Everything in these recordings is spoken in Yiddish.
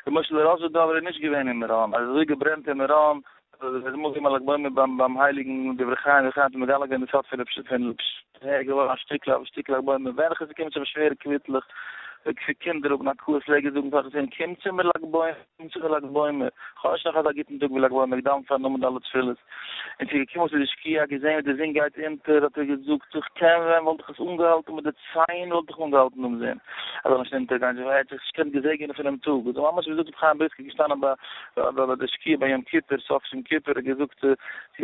ר' משה'לע ראזוואדאווער איז נישט געווען אין מירון, אז עס איז אזוי געברענט אין מירון, אז עס איז אמאל געווען לג בעומר ביים ביים הייליגן דברי חיים, דברי חיים האט מגלה געווען די סוד פון ר' פון ר' איז געווארן א שטיקל א שטיקל לג בעומר, וועלכע עס איז געקומען צו אים שווערע קוויטלעך, פון קינדער האבן הכרות פלעג ער זאגן פאר חסידים, קומט צו מיר לג בעומר, קומט צו מיר לג בעומר, כ'האב נישט נאך אזא גוטן טאג ווי לג בעומר, געדאוונט פארן עמוד אלע תפילות, און ס'איז געקומען צו די שקיעה, געזען ווי די זון גייט אונטער, האט ער געזאגט, איך קען ווען וואלט איך עס אנגעהאלטן מיט די ציין וואלט איך אנגעהאלטן דעם זון, ער זאל נישט אונטערגיין, ער האט זיך נישט געקענט געזעגענען פונעם טאג, אזוי ממש ווי זאגט רבי חיים בריסקער געשטאנען ביי ביי די שקיעה ביי יום כיפור, סוף יום כיפור, ער האט געזאגט צו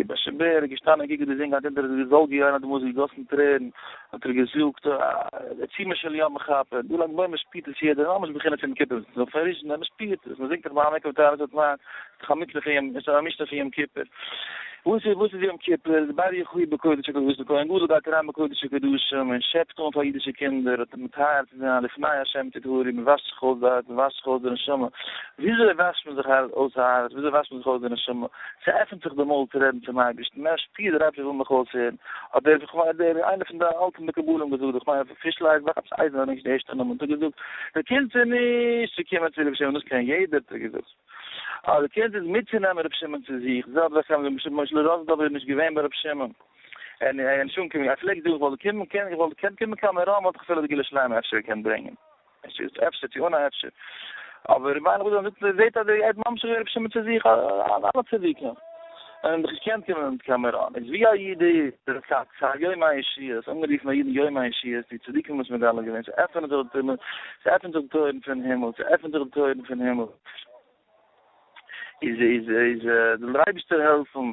באשעפער, ער איז געשטאנען און געקוקט ווי די זון גייט אונטער, ער האט געזאלט גיין האט די מוזיק געגאסן טרערן, האט ער געזאגט, עצימו של ים מכפר, דא לג בעומר שפירט עס יעדער, ממש בחינת יום כיפור, ס'איז דאך פאר ראשון, מען שפירט עס, מען זינגט דאך ביי המקווה טהרת הטמאה, ס'איז דאך א מצוה פון יום, ס'איז א משנה פון יום כיפור. וואס איז וואס איז יום כיפור? איז בר יוחאי בקודש הקדשים, כהן גדול גייט אריין בקודש הקדשים און שעפט אן פאר אידישע קינדער, האט מטהר צו זיין לפני השם תטהרו, מען וואשט זיך אויס די הארץ, מען וואשט זיך אויס די נשמה, וויאזוי וואשט מען זיך אויס א הארץ, וויאזוי וואשט מען זיך אויס די נשמה? ס'עפנט זיך די מויל צו רעדן צום אייבערשטן, מען שפירט דער אייבערשטער וויל מיך אויסהערן, האט דער כ'מיין דער איינער פון די אלטע מקובלים געזאגט, איך מיין פישל אייזנבאך, עפעס אייזנבאך, נישט די ערשטע נאמען, האט ער געזאגט, די קונץ איז נישט צו קומען צו רבי שמעון, דאס קען יעדער, האט ער געזאגט, אבער די קונץ איז מיטצונעמען רבי שמעון צו זיך, די זעלבע זאך רבי משה'לע ראזוואדאווער איז נישט געווען ביי רבי שמעון, און ער איז נישט אנגעקומען, ער פלעגט זאגן איך וואלט געקומען, איך וואלט געקענט קומען קיין מירון וואלט איך אפילו די גאולה שלימה אפשר געקענט ברענגען. עס איז אפשר צו אן א אפשר. אבער ווייל איך זאל זאגן זעט אז ער האט ממשיך געווען רבי שמעון צו זיך אלע צדיקים. און דאך געקענט קומען מיט קיין מירון. איז ווי א איד איז דער צד יום הישועות, אנגערופן ביי אידן יום הישועות, די צדיקים וואס מגלה געווען, ס'עפענט זיך די ס'עפענט זיך די טויערן פון הימל, ס'עפענט זיך די טויערן פון הימל. איז איז איז זאל דער אייבערשטער העלפן.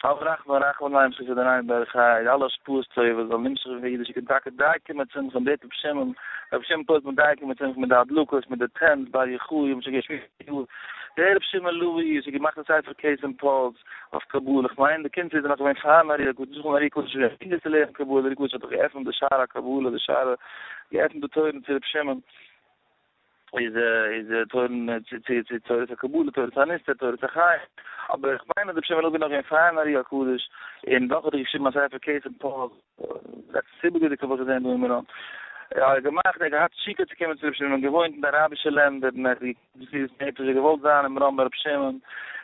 אב רחמן רחמן עליהם שפע דערנעם בערך חי, אלע השפעות טובות זאלן נמשך ווערן פאר אידישע קינדער, טאקע דייקא מיט שמחה בעט רבי שמעון, רבי שמעון פועל'ט מיט דייקא מיט שמחה מיט די הדלקות מיט די טענץ בר יוחאי האבן שוין געשמועסט פאר יאר, דער רבי שמעון לביא וואס האט געמאכט די ספר כתם פז אויף קבלה, איך מיין די קונץ איז נאך געווען פארן ארי הקדוש, נאכן ארי הקדוש איז געווען אינגער צו לערנען קבלה, ארי הקדוש האט דאך געעפנט די שער הקבלה, די שער געעפנט די טויערן צו רבי שמעון. איז איז תורן צו צו צו תורת הקבלה תורת הנסתר תורת החיים אבער איך מיין אז רבי שמעון לביא נאך געווען פארן ארי הקדוש און דאך האט ער געשריבן א ספר כתם פז לעצטנס איבערגעדרוקט האב איך געזען דא אין מירון ער האט געמאכט ער האט געהאט תשוקה צו קומען צו רבי שמעון געוואוינט אין די אראבישע לענדער און ער האט מסירות נפש געוואלט זיין אין מירון ביי רבי שמעון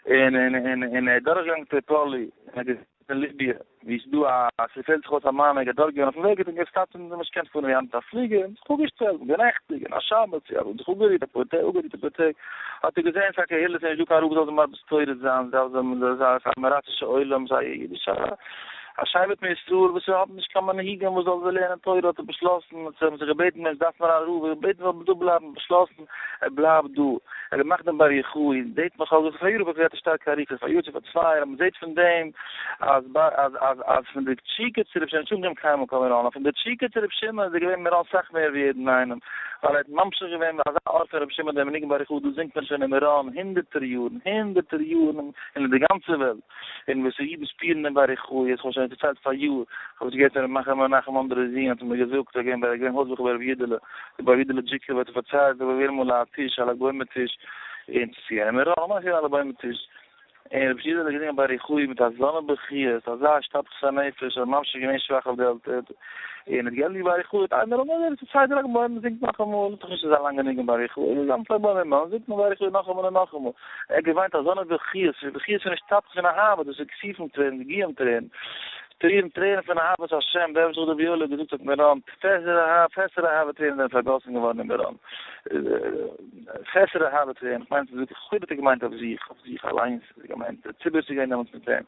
און און און און ער איז דורכגעגאנגען טריפאלי און ער האט אין ליביע ווי ס'איז דא א ס'פעלט זיך אויס א מנהיג האט דארט געווען אויפן וועג האט אים געסטאפט און נישט געקענט פארן ווי היינט א פליגער און זיך אפגעשטעלט גענעכטיגט און א שבת צו האבן זיך אפגערוהט אפאר טעג אפגערוהט אפאר טעג האט ער געזען ס'א קהילה ס'איז נישט דא קיין רב זאל זיי מרביץ תורה זיין זיי זענען זיי א עם הארצישע עולם זיי אידישע א שבט מישראל וואס האבן נישט קיין מנהיגים וואס זאל זיי לערנען תורה האט ער באשלאסן זיי האבן זיך געבעטן מען דארף נאר א רב געבעטן זאל דא בלייבן באשלאסן ער בלייבט דא, ער האט געמאכט דעם בר יוחאי, זעט מען כ'האב געזאגט פאריאר האב איך געהאט א שטארקע אריכות, פאריאר צו פאר צוויי יאר, אז מ'זעט פון דעם אז אז אז אז פון די תשוקה צו רבי שמעון, נישט אנגעגעבן קיינמאל קיין מירון, נאר פון די תשוקה צו רבי שמעון איז ער געווען מירון סאך מער ווי יעדן איינעם, ווייל ער האט ממשיך געווען מיט אזא אור פון רבי שמעון דעם ניגון בר יוחאי, דא זינגט מען שוין אין מירון הונדערטער יארן, הונדערטער יארן און אין די גאנצע וועלט. און וואס אידן שפירן דעם בר יוחאי, איך האב שוין דערציילט פאריאר, איך האב עס געהערט פון ר' מנחם מנחם אנדערע זון האט ער מיר געזאגט, ער איז געווען ביי געווען הויז בחור ביי רבי יודעלע, רבי יודעלע דזשיקובער האט ער פארציילט, ער איז געווען אמאל א טיש א לג בעומר טיש, און צו יענעם אין רחל, ממש געווען א לג בעומר טיש, און רבי יודעלע האט געזינגען בר יוחאי מיט אזאנע בכיות, אזא השתפכות הנפש, ער איז ממש געווען שוואך אויף די עלטער, און האט געענדיגט בר יוחאי, האט איינער אמר ער איז צו לג בעומר זינגט נאכאמאל, איז דאך נישט אזא לאנגע ניגון בר יוחאי, איז גאנץ לג בעומר, מען זינגט נאר בר יוחאי נאכאמאל און נאכאמאל. ער האט געוויינט אזאנע בכיות, ס'איז בכיות פון השתפכות פון אהבה, דאס איז כיסופים טרערן, געגועים טרערן, טרערן טרערן פון אהבת השם, דער וואס דוד יואל האט געזאגט אויף מירון, פעסער אהבה טרערן זענען פארגאסן געווארן אין מירון, פעסער אהבה טרערן, כ'מיין צו זאגן, כ'האב האט ער געמיינט אויף זיך, אויף זיך אליינס האט ער געמיינט, דער ציבור איז געווען דעמאלטס מיט אים.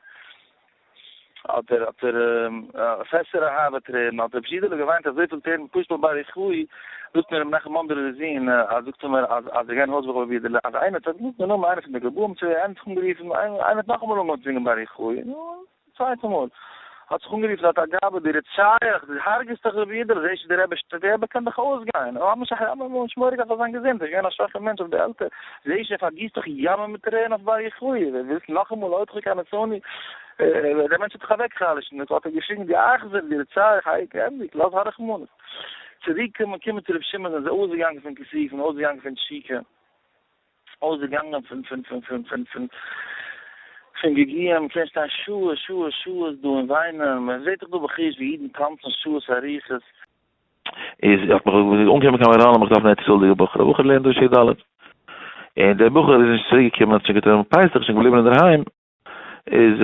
האט ער האט ער פעסער אהבה טרערן האט רבי זידעלע געוויינט אזויפיל טרערן פשוט בר יוחאי זאגט מיר רבי מנחם מאנדעלער זון אז זאגט ער מיר אז אז ער גייען הויז בחור רבי אידעלע אז איינער האט געזאגט די נאמען איינער פון די גבאים צו איינער האט זיך אנגערופן איינער האט נאכאמאל אנגעהויבן צו זינגען בר יוחאי נו צווייטע מאל האט זיך אנגערופן האט א גבאי דו רוצח דו הרג'סט דאך רבי אידעלע זעסט די רבי די רבי קען דאך אויסגיין ממש ממש מורא געהאט פאר זיין געזונט ער איז געווען א שוואכער מענטש אויף די עלטער זעסט ער פארגיסט דאך ימים מיט טרערן אויף בר יוחאי ווילסט נאכאמאל עוד חוק הנצוני דער מענטש האט זיך אוועקגעחלש'ט און האט ער געשריגן דו אכזר דו רוצח היי געענדיגט לאז הרחמנות צוריקקומען קומען צו רבי שמעון זענען זיי אויסגעגאנגען פון כיסופים אויסגעגאנגען פון תשוקה אויסגעגאנגען פון פון פון פון פון פון פון געגועים מ'קען שטיין שעות שעות שעות דא און וויינען מען זעט דאך דא בחוש ווי אידן טאנצן שעות אריכות. איז האט מיך אנגעקומען קיין מירון האב איך געטראפן א ארץ ישראל'דיגע בחור, א בחור לערנט דא שיעור ד'. און דער בחור איז נישט צוריק געקומען, האט שוין געטון פסח, שוין געבליבן אינדערהיים, איז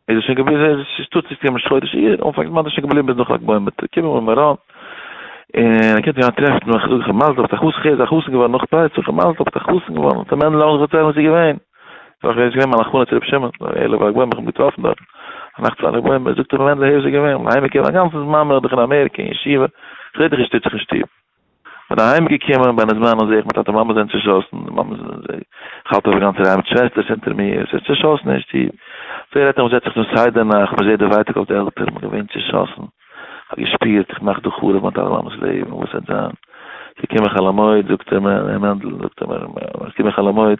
איז ער שוין געבליבן, שטאט צו קומען ראש חודש אייר, אנפאנג זמן איז ער שוין געבליבן ביז נאך לג בעומר, קומען אין מירון, און ער קומט מיר טרעפן, איך זאג איך מזל טוב, ביסט א חתן, איז א חתן געווארן נאך פסח, מזל טוב ביסט א חתן געווארן, האט ער מענדל לאמיך פארציילן וואס איז געווען, זאג איך, ווער איז געווען מיין הכנה צו רבי שמעון, ערב לג בעומר, איך האב אים געטראפן דארט, א נאכט פאר לג בעומר, זאגט ער מיר מענדל הער וואס איז געווען, איך בין אהיימגעקומען א גאנצן זמן בין איך דאך אין אמעריקע אין ישיבה, איך זעה דיך נישט טוט זיך אין שטוב. כ'בין אהיים געקומען בין הזמנים זעה איך מיין טאטע מאמע זענען צושאסן, די מאמע איך האלט אויף א גאנצע רייע מיט שוועסטערס אונטער מיר, ס'איז צושאסן אין שטוב, אזוי רעדט ער מ'זעצט זיך צום סדר נאכט, מ'זעט די ווייטאג אויף די עלטערן, מ'איז געווען צושאסן, כ'האב געשפירט איך מאך דא חרוב מיין טאטע מאמע'ס לעבן, וואס וועט זיין, ס'געקומען חול המועד זאגט ער מיר, ר' מענדל זאגט ער מיר, ס'געקומען חול המועד,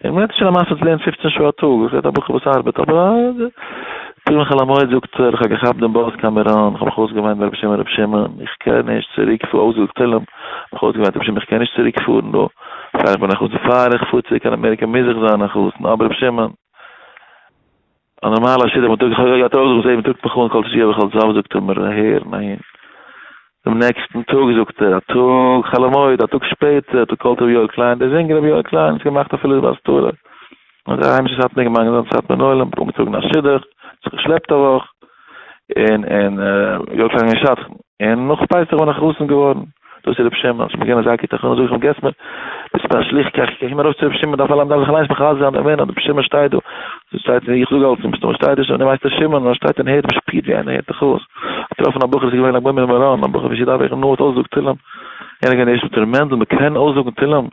און מ'רעדט נישט פון א מעשה וואס לערנט פופצן שעה א טאג, איך רעד א בחור וואס ארבעט, אבער פונקט חול המועד זאגט ער, איך האב געכאפט דעם באס קיין מירון, איך האב מיך אויסגעוויינט ביי רבי שמעון, רבי שמעון, איך קען נישט צוריק פארן, אויסגעזאגט תהלים, מיך אויסגעוויינט, רבי שמעון איך קען נישט צוריק פארן דא, פאר איך בין א חתן, פאר איך פאר צוריק קיין אמעריקא מוז איך זיין א חתן, אבער רבי שמעון, א נארמאלע שידוך, מען טראגט, איך האב געהאט אויך זעהן, מען טראגט מיך אן כל תשועה וכל זב, זאגט ער מיר אהער און אהין. דעם נעקסטן טאג זאגט ער, א טאג חול המועד, א טאג שפעטער, האט געקאלט רבי יואל קליין, דער זינגער רבי יואל קליין, האט געמאכט אפילו בהסתרה, און דער היימישער סאטמאר געמיינט געזאגט סאטמאר עולם, אנגעטראגן א שידוך, זיך געשלעפט א וואך, און און יואל קליין געווען שדכן, און נאך פסח בין איך חתן געווארן. דאס איז רבי שמעון, ס'איז מיר געווען אזא גוטע הכנה, זאג איך אים געס מיר, ביסט א שליח קעך, איך קום ארויף צו רבי שמעון, דארף אליין דארף זיך אליינס מחזק זיין, דער רבי שמעון שטייט דא, ס'שטייט איך זאג אלץ מסתמא שטייט דא שוין, דו ווייסט רבי שמעון, ער שטייט און הערט און שפירט ווי איינער הערט דיך אויס, געטראפן א בחור ס'איז געווען לג בעומר אין מירון, א בחור ווי ס'דארף איך נאר האט אויסגעזאגט תהלים, יענער געווען ערשט מיט ר' מענדל, מ'קען אויסזאגן תהלים?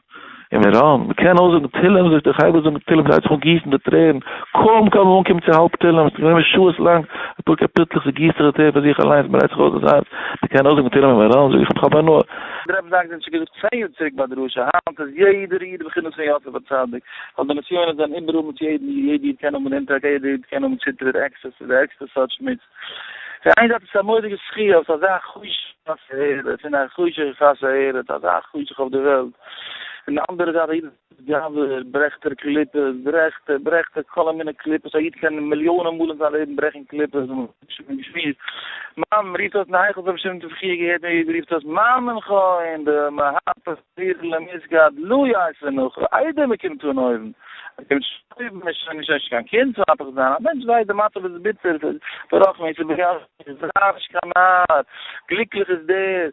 אין מירון, מ'קען אויסזאגן תהלים, זאגט ער, איך הייב אן זאגן תהלים ס'הייבט זיך אן גיסן די טרערן, קוים קען מען אנקומען צו האלב תהלים, ס'איז גענומען שעות לאנג, אפאר קאפיטלעך, ס'גיסט זיך די טרערן פאר זיך אליינס, מ'רעדט זיך אויס דאס הארץ, מ'קען אויסזאגן תהלים אין מירון, זאג איך, כ'האב הנאה. דער רבי זאגט, זענט שוין געזאגט צען יאר צוריק ביי דרשה, היינט איז יעדער איד בחינת פון יוסף הצדיק, ווייל די נסיונות זענען איבעראל מיט יעדן איד, יעדער איד קען האבן אינטערנעט, יעדער איד קען האבן צוטריט, access, צו די ערגסטע סארט שמוץ. פון איין זייט איז עס א מורא'דיגע זכי' אויף אזא חושך הארץ, פון א חושך הארץ, אזא חושך אויף די וועלט, פון די אנדערע זייט א איד איז גבר, ברעכט ער קליפות, ברעכט ער, ברעכט ער כל המיני קליפות, א איד קען מיליאנען מאל אין זיין לעבן ברעכן קליפות, און שוין געשמועסט, מיין מ'רופט אויס אין היכל האב איך שוין פריער געהערט ווי מ'רופט אויס מיין מנחה און די מהפך עיר למסגד לו יעשה נאך איידער מען קומט אן אויבן, מען קומט שוין אויבן איז שוין נישט קיין קינד צו מהפך זיין, א מענטש ווייסט די מצב איז ביטער, ברחמי ס'איז בגשמיות, זיי נישט קיין נאר, גליקליך איז דער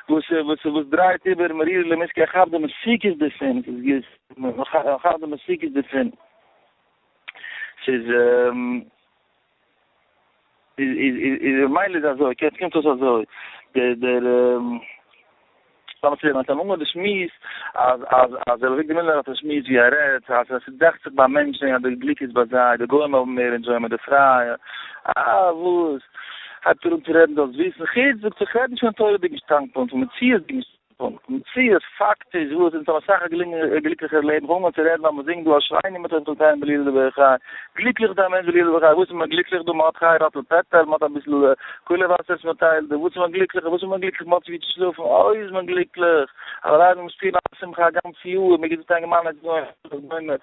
וואס וואס וואס דרייט איבער מרירה למשגב ער כאפט די מתיקות דערפון, ס'איז ער כאפט די מתיקות דערפון, ס'איז איז איז איז ממילא איז אזוי, יעצט קומט אויס אזוי, דער דער לאמיר צו זען, אנגעהויבן די שמועס אז אז אז ר' אביגדור מיללער האט א שמועס ווי ער רעדט אז עס דאכט זיך ביי מענטשן אז די גליק איז ביי זיי, די גוים האבן מער enjoyment, די פרייע, אה וואס, הייבט ער אן צו רעדן זאלסט וויסן, חוץ זאגט ער כ'רעד נישט פון תורה'דיגן שטאנדפונקט, פון מציאות'דיגן פונקט, מציאות, פאקטיש, וואס אונז האבן אסאך א גליקליכער לעבן, כ'האב אנגעהויבן צו רעדן אז מ'זינגט דא אשרינו מה טוב חלקנו בלילה דבר חי, גליקליך איז א מענטש בלילה דבר חי, וואס איז מען גליקליך דא, מ'האט חי ראטל פעטער, מ'האט אביסל קולה וואסער וואס מ'טיילט דא, וואס איז מען גליקליך, וואס איז מען גליקליך, מ'האט ווי צו שלאפן, אוי איז מען גליקליך, הלוואי זאל מען שפירן א שמחה א גאנץ יאר, מיר געזאגט א אינגערמאן ער איז געווען דומע,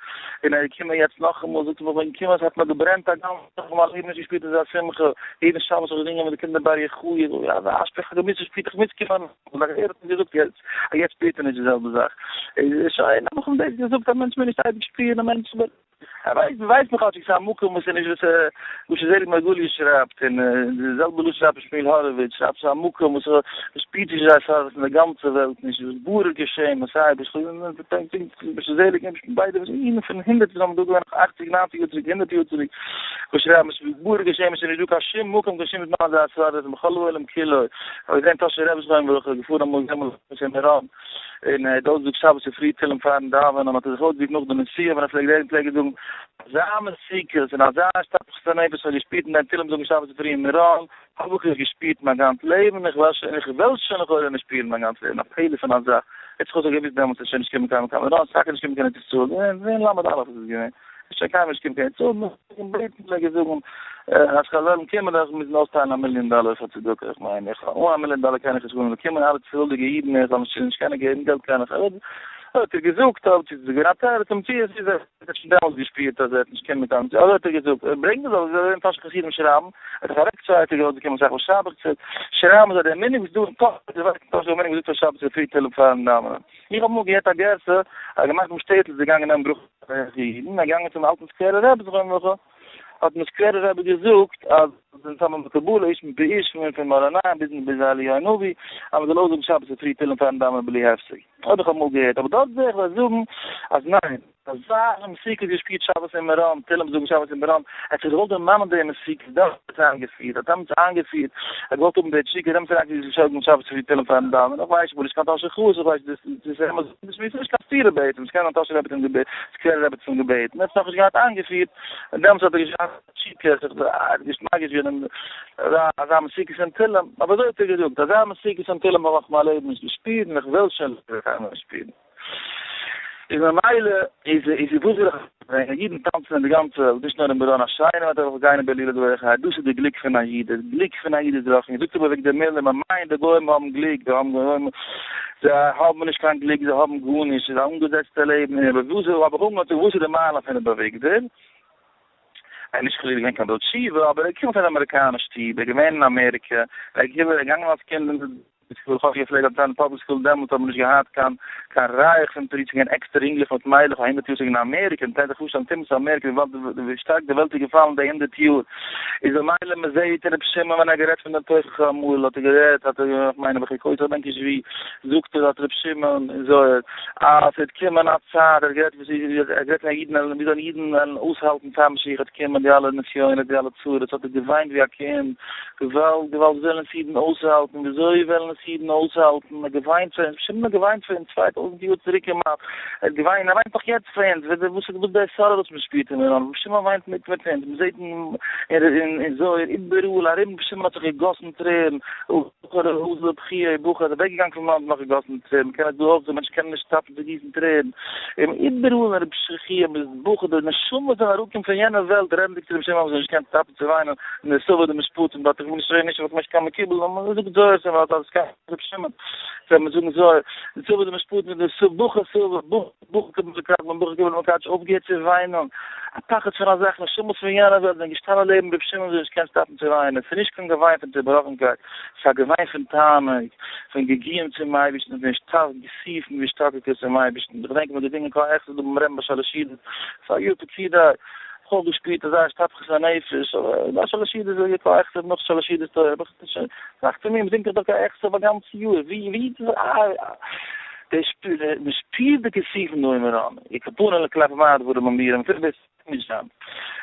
און ער איז געקומען יעצט נאכאמאל, זאגט ער מיר כ'בין געקומען עס האט מיר געברענט א גאנץ איך האב מיין לעבן נישט געשפירט אזא שמחה, יעדן שבת האב איך געזינגען מיט די קינדער בר יוחאי, אזא שפיר, איך האב געמוזט שפירט איך מוז קומען, אבער ער האט מיר געזאגט יעצט אז יעצט שפירט ער נישט די זעלבע זאך, איז שוין, האב איך אים דאס געזאגט, א מענטש מוז נישט אייביג שפירן, א מענטש אבער ער ווייסט, מען ווייסט נאך כאטשיג ס'איז א מקום וואס איז נישט וואס וואס זעליג מרגליות שרייבט, און די זעלבע לשון שרייבט שמואל הורוויץ, שרייבט ס'איז א מקום וואס מ'שפירט נישט אזא סארט אין די גאנצע וועלט נישט, וואס ברור כשם, וואס סיי זעליג און ביידע וואס איינער פון הונדערט וואס האבן דא געווען נאך אכציג ניינציג יאר צוריק הונדערט יאר צוריק וואס שרייבן עס איז ברור כשם עס איז נישט דא קיין שום מקום קיין שום זמן אזא סברה איז בכל העולם כולו איך האב געזען טאהשער רבי זכרונו לברכה געפארן אמאל זעמל אין מירון און ער האט אויסגעזאגט שבת צופרי תהלים פארן דאווענען האט ער זיך אויסגעזאגט נאך די נסיעה ווען ער פלעגט רעדן פלעג ער זאגן אזא מתיקות און אזא השתפכות הנפש איך האב געשפירט אין דיין תהלים זאגן שבת צופרי אין מירון האב איך נישט געשפירט מיין גאנץ לעבן און איך וועל שוין איך וועל שוין לכאורה נישט שפירן מיין גאנץ לעבן א פלא פון א זאך. ער האט זיך אויך געוואוסט דעמאלטס ער איז שוין נישט קומען קיינמאל קיין מירון, ס'טאקע נישט קומען קיין ארץ ישראל, געווען זעהן למד אלף איז עס געווען, איז שוין קיינמאל נישט קומען קיין ארץ ישראל, נאר זאגן בעטן פלעג ער זאגן אז כ'וועל וועלן קומען דארף איך מוזן אויסטיילן א מיליאן דאלער פאר צדקה, איך מיין איך אן א מיליאן דאלער קען איך נישט קומען, קומען אלע צדקה'דיגע אידן איך זאל נישט נישט קענען געבן געלט קען איך. האט ער געזאגט אויב ס'איז געווען א תירוץ און מציאות איז ער האט שוין דעמאלטס געשפירט אז ער האט נישט קען מיט אזוי האט ער געזאגט ער ברענגט דאס אזוי ווי טאהשער חסידים שרייבן ער האט זיך אוועקצייטיג ארויסגעקומען אסאך בשבת שרייבן זיי דער מנהג וואס דא אין טאהש איז ווייט טאהש דער מנהג וואס זאגט פאר שבת צופרי תהלים פארן דאווענען איך האב אמאל געהערט א גירסא אז געמאכט דעם שטעטל איז געגאנגען נעמען ברכה פאר אידן ער געגאנגען צום אלטן סקווערער רבי זכרונו לברכה האט אים סקווערער רבי געזאגט אז אונז האבן מקובלים איש מפי איש פון פון מאור עינים ביז ביז אליהו הנביא אז מ'זאל אויסזאגן שבת צופרי תהלים פארן דאווענען בלי הפסק. האב איך אמאל געהערט, אבער דארט זעה איך זיי זאגן אז ניין, אזא מתיקות געשפירט שבת אין מירון, תהלים זאגן שבת אין מירון, ער האט זיך געוואלט דערמאנען די מתיקות, דאס האט ער איינגעפירט, האט דעמאלטס איינגעפירט, ער האט געוואלט האבן די תשוקה, דעמאלטס האט ער איינגעפירט זאגן שבת צופרי תהלים פארן דאווענען, איך ווייס נישט קיין טאהשער חסיד, איך ווייס דאס איז אמת, דאס איז נישט קיין סתירה בעצם, ס'קען זיין טאהשער רבי האט אים געבעטן, סקווערער רבי האט עס אים געבעטן, ער האט עס נאכנישט געהאט איינגעפירט, און דעמאלטס האט ער געשאפט. תשוקה, זיך נישט מרגיש געווען אזא מתיקות אין תהלים, אבער אזוי האט ער געזאגט, אזא מתיקות אין תהלים האב איך מיין לעבן נישט געשפירט און איך וועל שוין קיינמאל נישט שפירן. איז ממילא איז איז וואס וויל איך ברענגען, אידן טאנצן אין די גאנצע וועלט, נישט נאר אין מירון, אשרינו מה טוב חלקינו בהילולא דבר אחד, דאס איז די גליק פון א איד, די גליק פון א איד איז רוחני, זאגט רבי אביגדור מילער, מען מיינט די גוים האבן גליק, זיי האבן גוים, זיי האבן נישט קיין גליק, זיי האבן גארנישט, ס'איז א אנגעזעצטע לעבן, און אבער וואס האב איך אנגעהויבן, וואס איז די מעלה פון רבי אביגדור? ער איז נישט חלילה געווען קיין בעל תשובה, אבער ער קומט פון אן אמעריקאנער שטוב, ער איז געווען אין אמעריקע, ער איז געגאנגען אלס קינד אין די סקול, כאטש ער פלעגט דארט זיין אין public school דעמאלטס האט מען נישט געהאט קיין קיין ריח פון פריצים, געווען עקסטערע אינגלעך מיט מיידלעך א הונדערט יאר צוריק אין אמעריקע, מען קען זיך פארשטעלן טומאת אמעריקע ווי שטארק די וועלט איז געפאלן די הונדערט יאר, איז במילא מען זעהט רבי שמעון ווען ער האט גערעדט פון דעם תוכחה אמאל האט ער גערעדט האט ער איך מיין בחוקותי איך דענק נישט ווי זאגט ער האט רבי שמעון אין זוהר אז ס'וועט קומען א צייט ער האט גערעדט ער האט גערעדט פון אידן וועלן ווי זאלן אידן וועלן אויסהאלטן פאר משיח וועט קומען די אלע נסיונות די אלע צרות האט ער געוויינט ווי א קינד געוואלד געוואלד ווי זאלן עס אידן אויסהאלטן וויאזוי וועלן עס אידן אויסהאלטן ער האט געוויינט פאר אונז שמעון האט געוויינט פאר אונז 2000 יאר צוריק כמעט ער האט געוויינט ער וויינט נאך יעצט פאר אונז וואס איז וואס די sorrow וואס מען שפירט אין מירון שמעון וויינט מיט מיט אונז מען זעט אין אין זוהר איבעראל ארום שמעון האט זיך געגאסן טרערן בחור אזל לבכיה בחור איז אוועק געגאנגען פון לאנד נאך געגאסן טרערן מען קען עס דא אויך זען מענטשן קענען נישט סטאפן צו גיסן טרערן און איבעראל אין רבי שכי' ביז בחור די נשמות זענען אראפגעקומען פון יענע וועלט רעדנדיג צו רבי שמעון האבן זיי נישט געקענט סטאפן צו וויינען און די סבא די משפטים דארט איך בין נישט נישט איך בין נישט קיין מקובל נאר מען זאגט זוהר ס'איז אז קיין רבי שמעון זיי מיר זאגן זוהר די סבא די משפטים די סבא בחור סבא בחור בחור קיבל מקבל בחור קיבל מקדש אויפגעהערט צו וויינען א פחד פון א זאך נשמות פון יענע וועלט זענען געשטאנען לעבן רבי שמעון זיי נישט געקענט סטאפן צו וויינען ס'איז נישט קיין געוויין פון צעבראכנקייט ס'איז א געוויין פון תענוג פון געגועים צום אייבערשטן פון שטארק כיסופים והשתוקקות צום אייבערשטן איך געדענק מ'האט געזינגען קה אכסוף דא ביים רבי'ן ביי שלש סעודות פאר יאר פקודי איך האב געשפירט אזא השתפכות הנפש אבער ביי שלש סעודות זאג איך קה אכסוף נאך שלש סעודות תורה אבער טראכט צו מיר מ'זינגט דאך דא קה אכסוף א גאנץ יאר ווי ווי די שפירט די כיסופים דא אין מירון, יקפונו לכלפי מה הדברים אמורים, אפילו ווער ס'קען נישט זיין.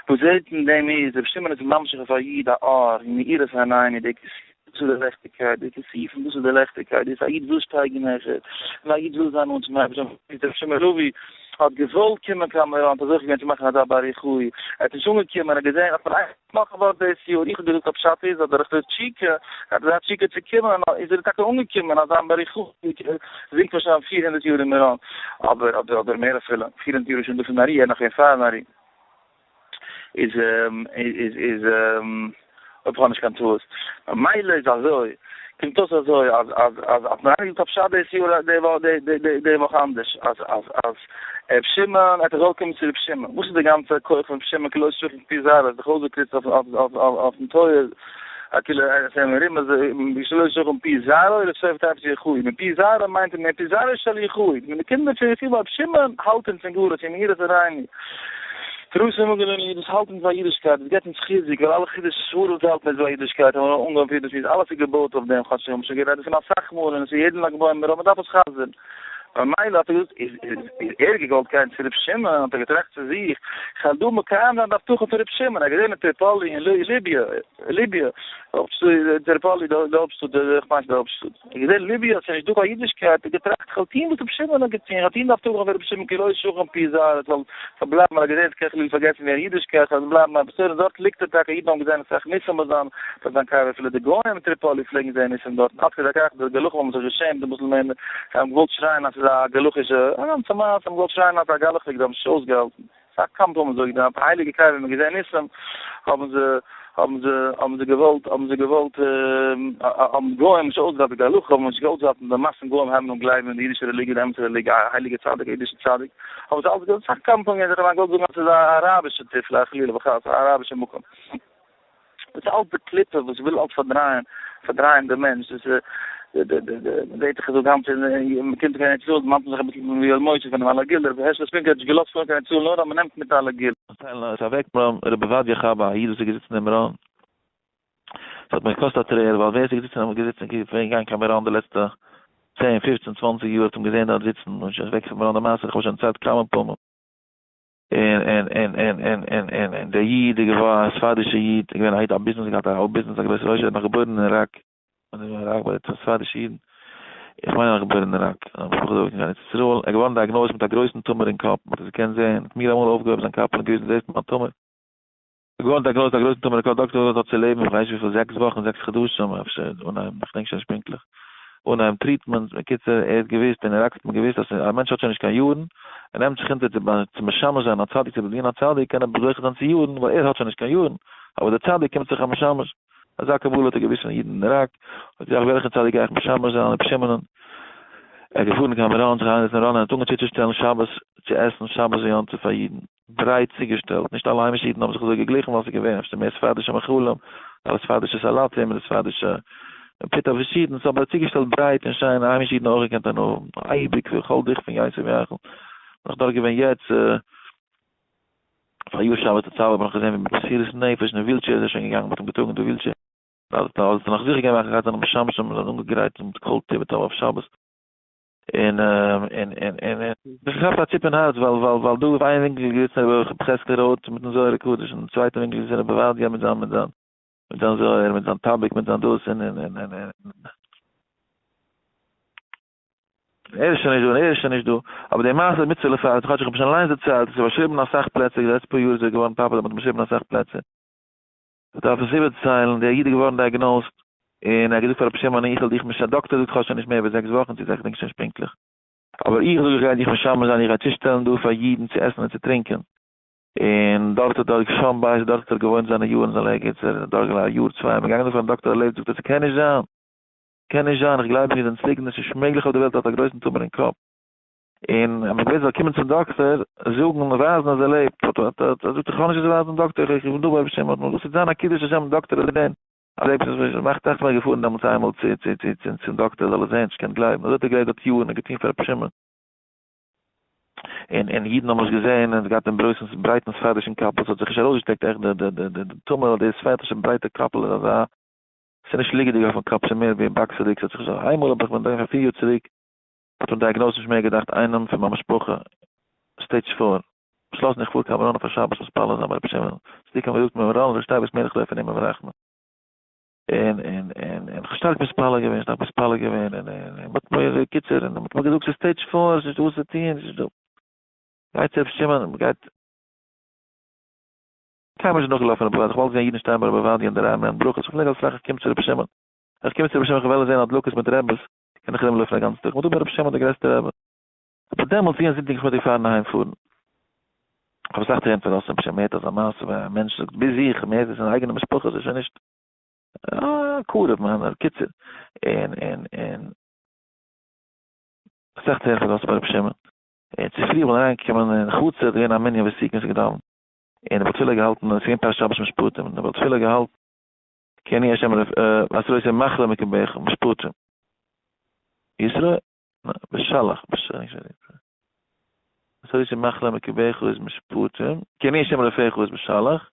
וואס זעהט אין דעם איז, רבי שמעון איז ממשיך אויף א איד א אור, מאירת עינינו, די כיסופים דאס איז די לעכטיגקייט, די כיסופים דאס איז די לעכטיגקייט, דאס א איד וויל שטייגן העכער, און א איד וויל זיין נאנט צום אייבערשטן, רבי שמעון הלוי האט געוואלט קומען קיין מירון, האט ער זוכה געווען צו מאכן אזא בר יוחאי, ער האט נישט אנגעקומען, ער האט געזעהן אז פון נאך א ווארט דאס יאר, איך האב געזאגט א פשט איז אז דורך די תשוקה, האט אזא תשוקה צו קומען, איז ער טאקע אנגעקומען אז זיין בר יוחאי זינגט מען שוין 400 יאר אין מירון, אבער אדער אדער מער אפילו, 400 יאר איז שוין דא פון ארי, ער נאך געווען פארן ארי, איז איז איז אויב איך האב נישט קיין טעות, ממילא איז אזוי, קומט אויס אזוי אז אז אז האט מען איינער געזאגט א פשט דאס יאר די וואך די די די וואך אנדערש אז אז אז ר' שמעון האט געזאלט קומען צו ר' שמעון וואס איז די גאנצע כח פון ר' שמעון כי לא שכן כפי זרעו איז דאך אויסגעקריצט אויף אויף אויף אויפן טויער כאילו עס איז מרומז שלא שכן פי זרעו לסוף תיבת יחוי מפי זרעו מיינט ער מפי זרעו של יחוי מיט די קינדער פון יחוי ווייל ר' שמעון האלט אונז אין גלות אין מאירת עינינו פרוסים אנגענומען אידן, דאס האלט אונז ביי אידישקייט, דאס געבט אונז חיזוק, ווייל אלע חידוש ספרים וואס האלטן אונז ביי אידישקייט האבן אנגעהויבן פון אידיש, אלעס איז געבויט אויף דעם, כאטש מיר האבן שוין גערעדט דערפון אסאך מאל און עס איז יעדן לג בעומר אבער מען דארף עס חזר'ן. ממילא האט ער געזאגט, איז איז ער געוואלט גיין צו ר' שמעון, האט ער געטראכט צו זיך, כ'וועל דא מקיים זיין די הבטחה פון ר' שמעון, ער האט געזען אין טריפאלי אין ליביע, ליביע, טריפאלי די הויפטשטאט, איך מיין ס'איז די הויפטשטאט. איך זעה ליביע האט שוין נישט דא קיין אידישקייט, האט געטראכט כ'וועל טוהן וואס רבי שמעון האט געטוהן, כ'וועל טוהן די הבטחה פון רבי שמעון כי לא שכן פי זרעו, עס זאל פארבלייבן, ווייל ער האט געזעהן עס קען חלילה פארגעסן ווערן אידישקייט, ס'זאל בלייבן א בשורה, דארט ליגט ער טאקע, אידן האבן געזעהן אסאך ניסים ביי זיין ביי זיין קבר, אפילו די גוים אין טריפאלי פלעגן זעהן ניסים דארטן, עד כדי כך די גלחים האבן זיך געשעמט, די מוסלמענער, זיי האבן געוואלט שרייען אז ס'איז א גלחישע, א גאנצע מעשה, האבן געוואלט שרייען אז ס'איז א גלח ליגט, זיי האבן עס נישט אויסגעהאלטן. אסאך קאמפ האבן זיי געדארפט, הייליגע קבר, מ'האט געזעהן ניסים, האבן זיי. האבן זיי האבן זיי געוואלט האבן זיי געוואלט האבן גוים נישט אויסגעהאלטן די הלכה האבן נישט געוואלט אויסהאלטן די מאסן גוים הייבן אן גלייבן אין די אידישע רעליגיע די אמת'ע רעליגיע א הייליגע צדיק א אידישע צדיק האבן זיי אלץ געזאגט סאך קאמפאניען זיך אריין געוואלט זאגן אז ס'איז א אראבישע תיפלה חלילה וחס א אראבישע מקום. דאס איז אלץ די קליפה וואס וויל אלץ פארדרייען פארדרייען די מענטש דאס איז די די די די מען זעט דאך אזוי גאנץ אין מען קומט קיין ארץ ישראל דערמאנט מען זיך אביסל פון ויואל משה פונעם על הגאולה רבי הערשעלע ספינקער האט נישט געלאזט פארן קיין ארץ ישראל נאר אז מען נעמט מיט על הגאולה. איז אוועק רבי עובדיה חבא א איד וואס איז געזיצן אין מירון, ס'האט מיר געקאסט א טרער ווייל ווער ס'איז געזיצן געזיצן געווען גיין קיין מירון די לעצטע צען פופצן צוואנציג יאר האט אים געזען דארט זיצן און שוין אוועק פון מירון די מעשה איך האב שוין דערציילט כמה פעמים. און און און און און און און און דער איד איז געווארן א ספרדישע איד, איז געווען א איד א ביזנעס געהאט א ביזנעס א גרויסע עושר, נאך געבוירן אין איראק, און אין איראק ביי די ספרדישע אידן, איך מיין נאך געבוירן אין איראק, און משפחה איז אוועק קיין ארץ ישראל, ער איז געווארן diagnosed מיט א גרויסן טומער אין קאפ, מען האט עס געקענט זען, האט מיר אמאל אויפגעהויבן זיין קאפל און געוויזן זעסט מיין טומער? געווארן diagnosed א גרויסן טומער אין קאפ, דאקטער האט געזאגט האט צו לעבן איך ווייס נישט וויפיל זעקס וואכן זעקס חדשים אפשר אנהייבן איך דענק שוין נישט פונקטליך אנהייבן treatment, בקיצור ער האט געוויסט אין איראק האט מען געוויסט אז א מענטש האט שוין נישט קיין יארן, ער נעמט זיך אונטער צו משמש זיין א צדיק צו באדינען א צדיק קען ער זוכה זיין צו יארן ווייל ער האט שוין נישט קיין יארן, אבער דער צדיק קומט זיך א משמש, אזא קבלה האט ער געוויסט פון אידן אין איראק, האט געזאגט וועלכן צדיק גיי איך משמש זיין רבי שמעונ'ן, ער איז געפארן קיין מירון זיך אריינזעצן אין מירון און האט אנגעהויבן צוצושטעלן שבת צו עסן שבת ויום טוב פאר אידן. ברייט צוגעשטעלט, נישט אלע היימישע אידן האבן זיך אזוי געגליכן ווייל ס'איז געווען אפשר מער ספרדישע מאכלים, אלע ספרדישע סאלאטים און די ספרדישע פיתה פארשידענס, אבער צוגעשטעלט ברייט און שיין, היימישע אידן האבן אויך געקענט הנאה האבן, אייביג וכל דכפין ייתי וייכל, נאך דארט געווען יעצט פאר יאר שבת תצוה האב איך נאך געזען ווי מיט מסירות נפש אין ווילטשעיר איז ער שוין געגאנגען, מ'האט אים געטראגן אין די ווילטשעיר, האט ער נאך זיכער געמאכט געהאט זיינע משמשים און זיי אנגעגרייט מיט כל טוב וטוב אויף שבת. און און און און און זיך געכאפט א ציפ אין הארץ ווייל ווייל ווייל דא אויף איין ווינקל איז געזיצן רבי יחזקאל רוט מיטן זוהר הקדוש און צווייטע ווינקל איז געזיצן רבי עובדיה מיט זיין מיט זיין מיט זיין זוהר מיט זיין טאביק מיט זיין דאס און און און און און ער איז שוין נישט דא און ער איז שוין נישט דא אבער די מעשה מצוה לפרט כאטש איך האב שוין אליינס דערציילט עס איז באשריבן אין אסאך פלעצער די לעצטע פאר יאר איז ער געווארן פאפולער מען האט באשריבן אין אסאך פלעצער. כ'דארף עס איבערציילן, דער איד איז געווארן diagnosed, און ער האט געזאגט פאר רבי שמעון איך וועל דיך מש א דאקטער זאגט כ'האב שוין נישט מער ווי זעקס וואכן צו זיי כ'דענק שוין נישט פונקטליך, אבער איך זאג איך גיי דיך משמש זיין איך גיי צושטעלן דא פאר אידן צו עסן און צו טרינקען, און דארט האט ער שם בית דארט האט ער געוואוינט זיינע יארן זיין לעגער איז ער דארט געווען א יאר צוויי, מ'איז געגאנגען זאגן פארן דאקטער ער לעבט זאגט ער ס'קען נישט זיין, ס'קען נישט זיין איך גלייב נישט איר זענט ליגנער ס'נישט מעגליך אויף די וועלט ער האט א גרויסן טומער אין קאפ. און אז מען געווען זאל קומען צום דאקטער זאגן ווייזן אז ער לעבט, האט האט האט ער זאגט איך האב נישט וואס צו ווייזן דאקטער איך בין דא ביי שמעון דאס וועט זיין א קידוש השם דאקטער וועט זען אז ער לעבט מאכט אכט מאל געפארן דעמאלטס איינמאל צו צו צו צו צום דאקטער זאל ער זען נישט קענט גלייבן אזוי האט ער געלעבט דארט יארן און געטון פאר רבי שמעון און און אידן האבן עס געזען און געהאט דעם גרויסן ברייטן ספרדישן קאפל ס'האט זיך נישט ארויסגעשטעקט עכט די די די די טומער די ספרדישע ברייטע קאפל איז אזא ס'איז נישט ליגעדיג אויפן קאפ ס'איז מער ווי באקסעדיג ס'האט זיך נישט איינמאל האב איך ווען פאר פיר יאר צוריק האט מען diagnosed נישט מער געדאכט איינעם פון מיין משפחה stage four באשלאסן איך פאר קיין מירון אויף א שבת מתפלל זיין ביי רבי שמעון צדיק האבן געזאגט מירון ראשי תיבות מלך לפנים מרחמים און און און און כ'האב שטארק מתפלל געווען שטארק מתפלל געווען און און מ'האט מיר קיצור און מ'האט מיר געזאגט ס'איז stage four ס'נישטא וואס צו טוהן ס'נישט דא גייט צו רבי שמעון מ'גייט קיינמאל נישט נאכגעלאפן רבי עובדיה כ'וואלט געזען אידן שטיין ביי רבי עובדיה אין די רייע מיט ברכות כ'פלעג אלס לאכן כ'קום צו רבי שמעון איך קום צו רבי שמעון כ'וועל זען הדלקות מיט רעבעס קען איך ארומלויפן א גאנצן טאג, כ'בין דא ביי רבי שמעון דער גרעסטער רבי. אבער דעמאלטס יענע זונטאג נאכמיטאג פארן אהיים פארן, כ'האב אסאך טרערן פארגאסן רבי שמעון, מ'הערט אזא מעשה ווען א מענטש זאגט ביז איך, מ'הערט עס אין אייגענע משפחה, ס'איז שוין נישט א קרוב מיינער, קיצור, און און און אסאך טרערן פארגאסן ביי רבי שמעון, און צופרי איך בין אריינגעקומען אין חצר איז געווען א מנין ותיקין ס'איז געדאווענט, און דער בעל תפילה געהאלטן, עס איז געווען פרשת שבת משפטים, און דער בעל תפילה געהאלטן כי אני השם עשרותי מחלה מקרבך משפטים. ישראל? בשלח, בשלח. עשרותי מחלה מקרבך איז משפטים. כי אני השם רופאיך איז בשלח.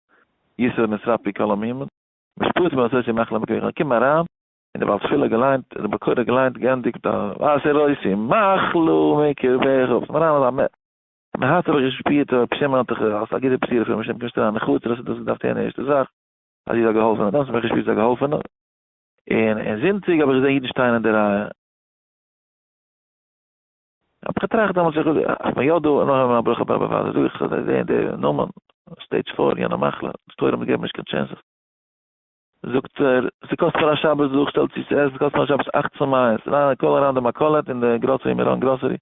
ישראל נשרפי כל המימון. משפטים עשרותי מחלה מקרבך. קום אריין, און דער בעל תפילה געליינט, דער בעל קורא געליינט, געענדיגט, עשרותי מחלה מקרבך. מען האט אבער געשפירט, רבי שמעון האט דאך אלס א גוטע בשורה פון משם קומסטו אריין אין חצר, האסטו דאס געדארפט הערן די ערשטע זאך. אז זי איז א געהאלפענע, דאן האט מיך געשפירט זי איז א געהאלפענע, און און זונטאג האב איך געזען אידן שטייען אין די רייע, האב איך געטראכט דעמאלטס איך אז מען יא דא נאך האבן א ברכה ביי באוואזער, זאג איך זיי זעען די נאמען, stage four, יענע מחלה, דאקטוירים געבן נישט קיין chances, זאגט ער, ס'קאסט פאר א שבת דא, שטעלט צו צו עסן, ס'קאסט פאר א שבת אכצן מאות, אריין call אריין די מכולת אין די גראסערי מירון גראסערי.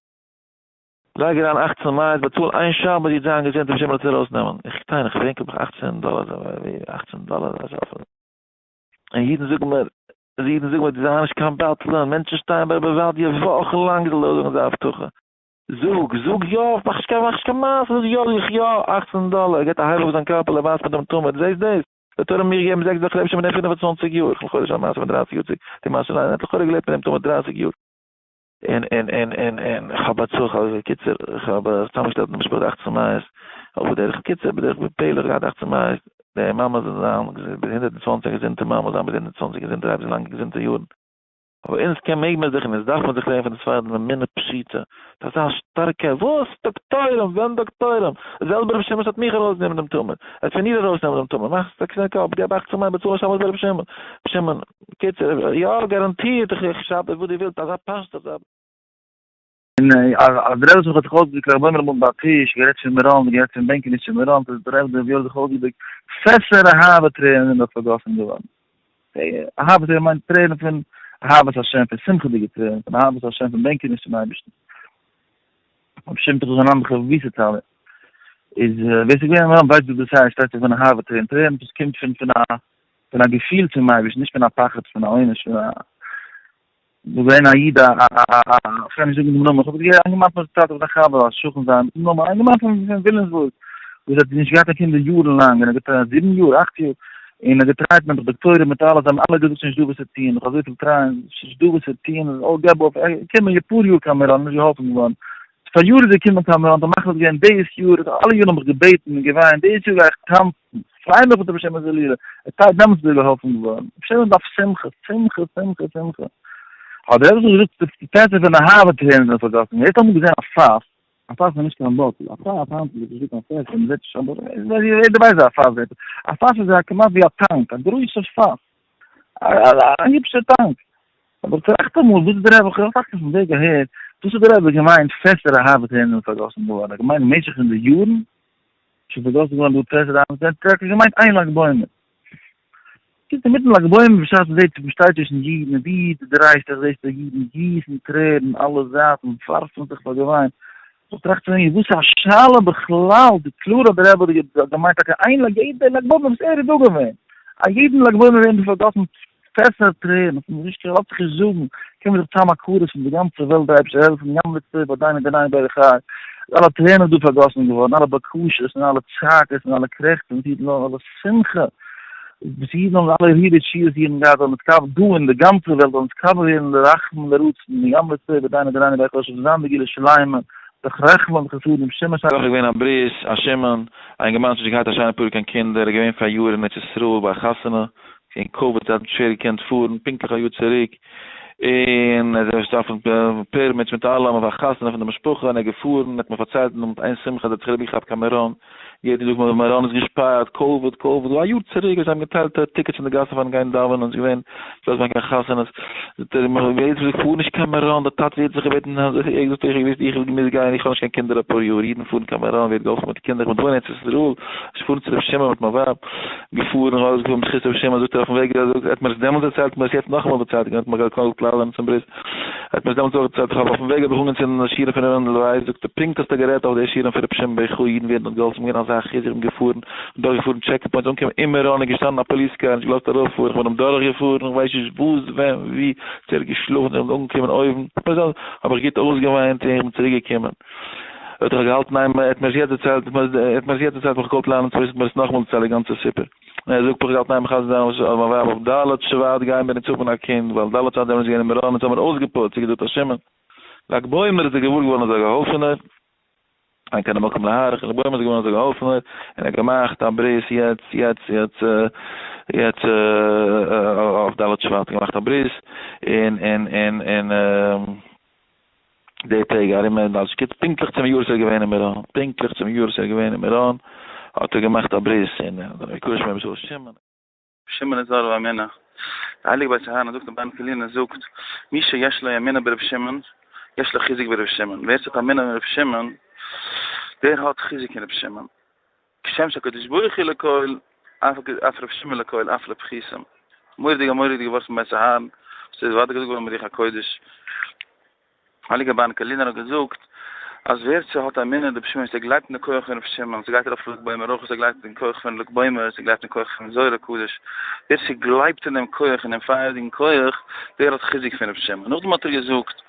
לייג אריין אכצן מאות, באצאל איין שבת וועט זיין געזונט רבי שמעון וועט עס ארויסנעמען. איך טענה, איך בענקל מיך אכצן דאלער, אכצן דאלער, און אידן זאגן מיר, אידן זאגן מיר, זיי נישט קיין בטלן, מענטשן שטייען ביי רבי עובדיה וואכן לאנג זאל ער זאגן זיין הבטחה. זאג, זאג יא, מאך נישט קיין, מאך נישט קיין מעשה, זאג יא, זאג איך יא, אכצן דאלער, ער געבט א הייב אויף זיין קאפעלע, ווייזט מיט דעם תמיד, זעסט דאס? די תורה האט מיר געגעבן זעקס דאלער, כ'לעב שוין מיט דעם 25 יאר, איך לכאורה שוין א מעשה פון 30 יאר צוריק, די מעשה אליין, ער האט לכאורה געלעבט מיט דעם תמיד 30 יאר. און, און, און, און, און, איך האב באצאלט, אזוי קיצור, איך האב צוזאמגעשטעלט מיט משפחה 18 מאות, אבער בדרך קיצור, בדרך בפלא, איך געהאט 18 מאות, די מאמע זאל זיין ביז 120 געזונטע מאמע זיין ביז 120 געזונטע הייב לאנגע געזונטע יארן. אבער אונז קען מעג מען זיך און עס דארף מען זיך לערנען פון די ספרדים אמונה פשוטה. דאס איז א שטארקע, וואס? דאקטוירים? ווען דאקטוירים? די זעלבע רבי שמעון וואס האט מיך ארויסגענומען דעם טומאה. ער האט פון איר ארויסגענומען דעם טומאה. מאך זיך קיין קאפ, געב אכט צו מיין באצאלן שבת ביי רבי שמעון. רבי שמעון, קיצור, יא, גאראנטירט, איך שרייב וואס דו ווילסט, אזא פשטות, אזא. און אז דער רבי האט זיך אויסגעדריקט לג בעומר אמאל ביי א טיש, גערעדט פון מירון, גערעדט פון בענקעניש צו מירון, האט דער רבי דער זיך אויסגעדריקט, פעסער אהבה טרערן זענען דארט פארגאסן געווארן. אהבה טרערן מיינט טרערן פון אהבת השם, פון שמחה'דיגע טרערן, פון אהבת השם, פון בענקעניש צום אייבערשטן. רבי שמעון האט זיך אן אנדערע ווי ס'טאלע. איז ווער ס'איז געווען אין מירון ווייסט וואס דאס הייסט, שטייט זיך פון אהבה טרערן, טרערן וואס קומט פון פון א פון א געפיל צום אייבערשטן, נישט פון א פחד, פון א עונש, פון א דא געווען א איד א א א א איך קען נישט זאגן דעם נאמען, איך האב עס געהערט איינגעמאן פון זיין טאטע פון א חבר א שכן זיין מיטן נאמען, איינגעמאן פון פון וויליאמסבורג, וואס האט נישט געהאט קיין קינדער יארן לאנג, און ער האט געטרייט זיבן יאר, אכט יאר, און ער האט געטרייט מיט דאקטוירים מיט אלעס, זיי האבן אלע געזאגט ס'נישט דא וואס צו טון, נאך אזויפיל טרייען, ס'נישט דא וואס צו טון, אוי געב אויף, ער איז געקומען אפאר יאר קיין מירון, נישט געהאלפן געווארן, פאריאר איז ער געקומען קיין מירון, האט ער מחליט געווען דאס יאר, אלע יארן האב איך געבעטן און געוויינט, דאס יאר גיי איך טאנצן. פריי מיך מיט רבי שמעון זעלירע, ער טייט דעמאלטס איז ער געהאלפן געווארן, רבי שמעון דארף שמחה, שמחה, שמחה, שמחה. האט דער רבי זיך געזאגט די פעסער פון אהבה טרערן זענען פארגאסן, ווער האט אמאל געזען א פאס, א פאס איז נישט קיין באטל, א פאס היינט איז נישטא קיין פעסער, מען זעט נישט קיין באטל, יעדער ווייסט ווי א פאס זעט אויס, א פאס איז כמעט ווי א טאנק, א גרויסע פאס, א היבשע טאנק, אבער טראכט אמאל, וואס איז דער רבי, איך האב טאקע פון וועג אהער, וואס האט דער רבי געמיינט פעסער אהבה טרערן זענען פארגאסן געווארן, ער האט געמיינט במשך פון די יארן? שוין פארגאסן געווארן דא פרעזידענט האט טאקע געמיינט איין לג בעומר. קומט אינמיטן לג בעומר בשעת מען זעט מען שטייט צווישן אידן און ווי דו דרייסט זיך זעסטו אידן גיסן טרערן אלע זייטן ווארפן זיך פאר געוויין. איך טראכט צו מיר וואס איז א שאלה בכלל די קלאר האט דער רבי האט געמיינט טאקע איין לג יעדע לג בעומר וואס ער איז דא געווען א יעדן לג בעומר ווערן דא פארגאסן פעסער טרערן, עס איז נישט קיין לאזט זיך נישט זאגן, קומען זיך צאם הכרות פון די גאנצע וועלט דער אייבערשטער העלפן ים לצור בדיין דיין בערך חי, אלע טרערן איז דא פארגאסן געווארן, אלע בקשות און אלע צעקות און אלע קרעכצן וואס אידן האבן, אלע שמחה וואס אידן האבן, אלע הרהורי תשובה וואס אידן געהאט זאלן נתקבל דא אין די גאנצע וועלט זאלן נתקבל ווערן לרחמים לרצון, ים לצור בדיין דיין בערך חי, זאל זיין בגאולה שלימה, דורך רחמים וחסדים, שמעון ש. וועלכע איז געווען א ברית, א שמעון, א אינגערמאן האט נישט געהאט א שיינע פאר קיין קינדער, ער איז געווען פאריאר אין ארץ ישראל ביי א חתונה, אין קאוויד האט שווער געקענט פארן פונקטליך א יאר צוריק, און ער איז דארפן permits מיט אלעם אויף א חתונה פון די משפחה, און ער איז געפארן, האט מיר פארציילט מיט איין שמחה אז ער האט זיך אריבערגעכאפט קיין מירון, יעדער זאגט מיר מירון איז געשפארט, קאוויד קאוויד, א יאר צוריק ווען זיי האבן געטיילט tickets אין די גאסן פארן גיין דאווענען, איז געווען נישט געווען קיין חתונות, זאגט ער מיר ווער האט געזאגט פאר נישט קיין מירון, דער טאטע האט זיך געבעטן, ער זאגט איך האב געוואוסט איך מוז גיין, איך האב נישט קיין קינדער אפאר יאר, אידן פארן קיין מירון, ווערט געהאלפן מיט קינדער, איך בין דא אין ארץ ישראל, איך פארן צו רבי שמעון מיט מיין ווייב, געפארן ארויס געפארן בזכות רבי שמעון, זאגט ער אויפן וועג, ער האט מיר עס דעמאלטס דערציילט, מיר עס יעצט נאכאמאל דערציילט, ער האט מיך געקאלט לאדענען צום ברית, ער האט מיר עס דעמאלטס אויך דערציילט, איך האב אויפן וועג האב איך אנגעצינדן א שיעור פון ר' מענדל ווייס, זאגט ער פונקט האסטו גערעדט אויף די שיעורים פון רבי שמעון בר יוחאי, אידן ווערן דארט געהאלפן, געווען אזא חיזוק, איך בין געפארן, דורך געפארן check points, אנגעקומען אין מירון איז געשטאנען א police car, נישט געלאזט ארויף פארן, איך בין אים דורך געפארן, איך ווייס נישט וואס ווען ווי, צו ער האט געשלאפן, איך בין אנגעקומען אויבן, האב איך גוט אויסגעוויינט און איך בין צוריק געקומען. ער האט דאך געהאלטן איין ער האט מיר עס יעצט דערציילט, ער האט מיר עס יעצט דערציילט מיך געקאלט ליינען צו וויסן, האט מיר עס נאכאמאל דערציילט די גאנצע סיפור. און ער זאגט מיך געהאלטן איין מחזק זיין אויף מיין ווייב אויף ד' שבט גייען מיר אונז האבן א קינד, ווייל ד' שבט זענען אונז געווען אין מירון אונז האבן מיר אויסגעפוצט, צוגעזאגט א שמעון. לג בעומר איז ער געוואר געווארן אז ער געהאלפענער, אין כאן המקום להאריך, לג בעומר איז געווארן אז ער געהאלפענער, און ער האט געמאכט א ברית יעצט יעצט יעצט יעצט אויף ד' שבט געמאכט א ברית, און און און און. די טעג ארום און אלס גוט פונקטליך צום יאר ס'איז געווען אין מירון, פונקטליך צום יאר ס'איז געווען אין מירון האט ער געמאכט א ברית און ויקרא שמו בשמו שמעון. שמעון איז אור ואמונה. די הייליגע בית אהרן זאגט אין בן קלינה זאגט, מי שיש לו אמונה ברב שמעון, יש לו חיזוק ברב שמעון, ווער ס'האט אמונה אין רב שמעון, דער האט חיזוק אין רב שמעון. כשם שהקדוש ברוך הוא לכל, אף רב שמעון לכל, אף לפחיסים. מורא'דיגע מורא'דיגע ווארט פון בית אהרן, וואס איז ווייטער געזאגט געווארן ברוח הקודש. הייליגער באן קארלינער האט געזאגט אז ווער ס'האט אמונה אין רבי שמעון, ס'גלייבט אין די כח פון רבי שמעון, ס'גייט ארויף לג בעומר אויך, ס'גלייבט אין כח פון לג בעומר, ס'גלייבט אין כח פון זוהר הקדוש, ווער ס'גלייבט אין דעם כח, אין דעם פייערדיגן כח, דער האט חיזוק פון רבי שמעון. נאכדעם האט ער געזאגט,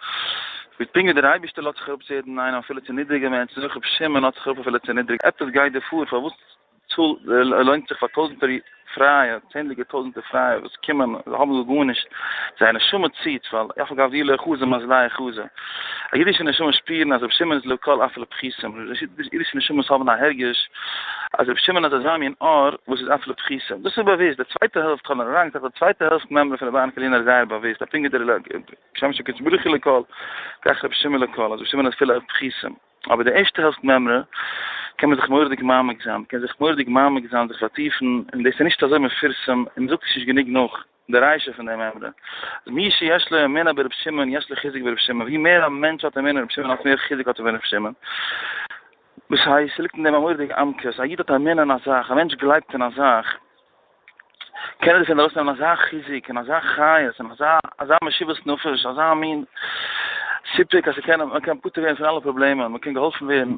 ווי פונקט ווי דער אייבערשטער לאזט זיך אראפ צו יעדן איינעם אפילו צו נידריגע מענטשן, אזוי אויך רבי שמעון לאזט זיך אראפ אפילו צו נידריגע, עפעס גייט דא פאר, פארוואס לוינט זיך פאר טויזנטער פרייע, צענדליגער טויזנטער פרייע וואס קומען, זיי האבן דא גארנישט, זייער נשמה ציט, ווייל אף על גב דאי לא חזו מזליה חזו. א אידישע נשמה שפירן אז רבי שמעון איז לכל אף לפחיסים, אידישע נשמות האבן א הרגש אז רבי שמעון איז אזא מין אור וואס איז אף לפחיסים. דאס איז באוויסט, די צווייטע העלפט, כ'האב נאר אריינגעטראכט, די צווייטע העלפט מימרא פון רבי אהרן קארלינער איז זייער באוויסט, א פונקט ווי דער כשם שקודשא בריך הוא לכל, כך רבי שמעון לכל, אז רבי שמעון איז אפילו אף פחיסים. אבער די ערשטע העלפט מימרא קען מען זיך מורא'דיג מעמיק זיין, מ'קען זיך מורא'דיג מעמיק זיין, זיך פארטיפן, און דאס איז נישט אזוי מפורסם, און מ'זאגט עס נישט גענוג נאך די רישא פון די מימרא. אז מי שיש לו אמונה ברב שמעון יש לו חיזוק ברב שמעון, ווי מער א מענטש האט אמונה אין רב שמעון אלס מער חיזוק האט ער פון רב שמעון. דאס הייסט, ס'ליגט אין דעם א מורא'דיגע עמקות, א איד האט אמונה אין א זאך, א מענטש גלייבט אין א זאך, קען ער דערפון ארויסנעמען אזא חיזוק און אזא חיות און אזא אזא משיבת נפש, אזא מין סיפוק אז ס'קען מען קען פטור ווערן פון אלע פראבלעמען, מען קען געהאלפן ווערן.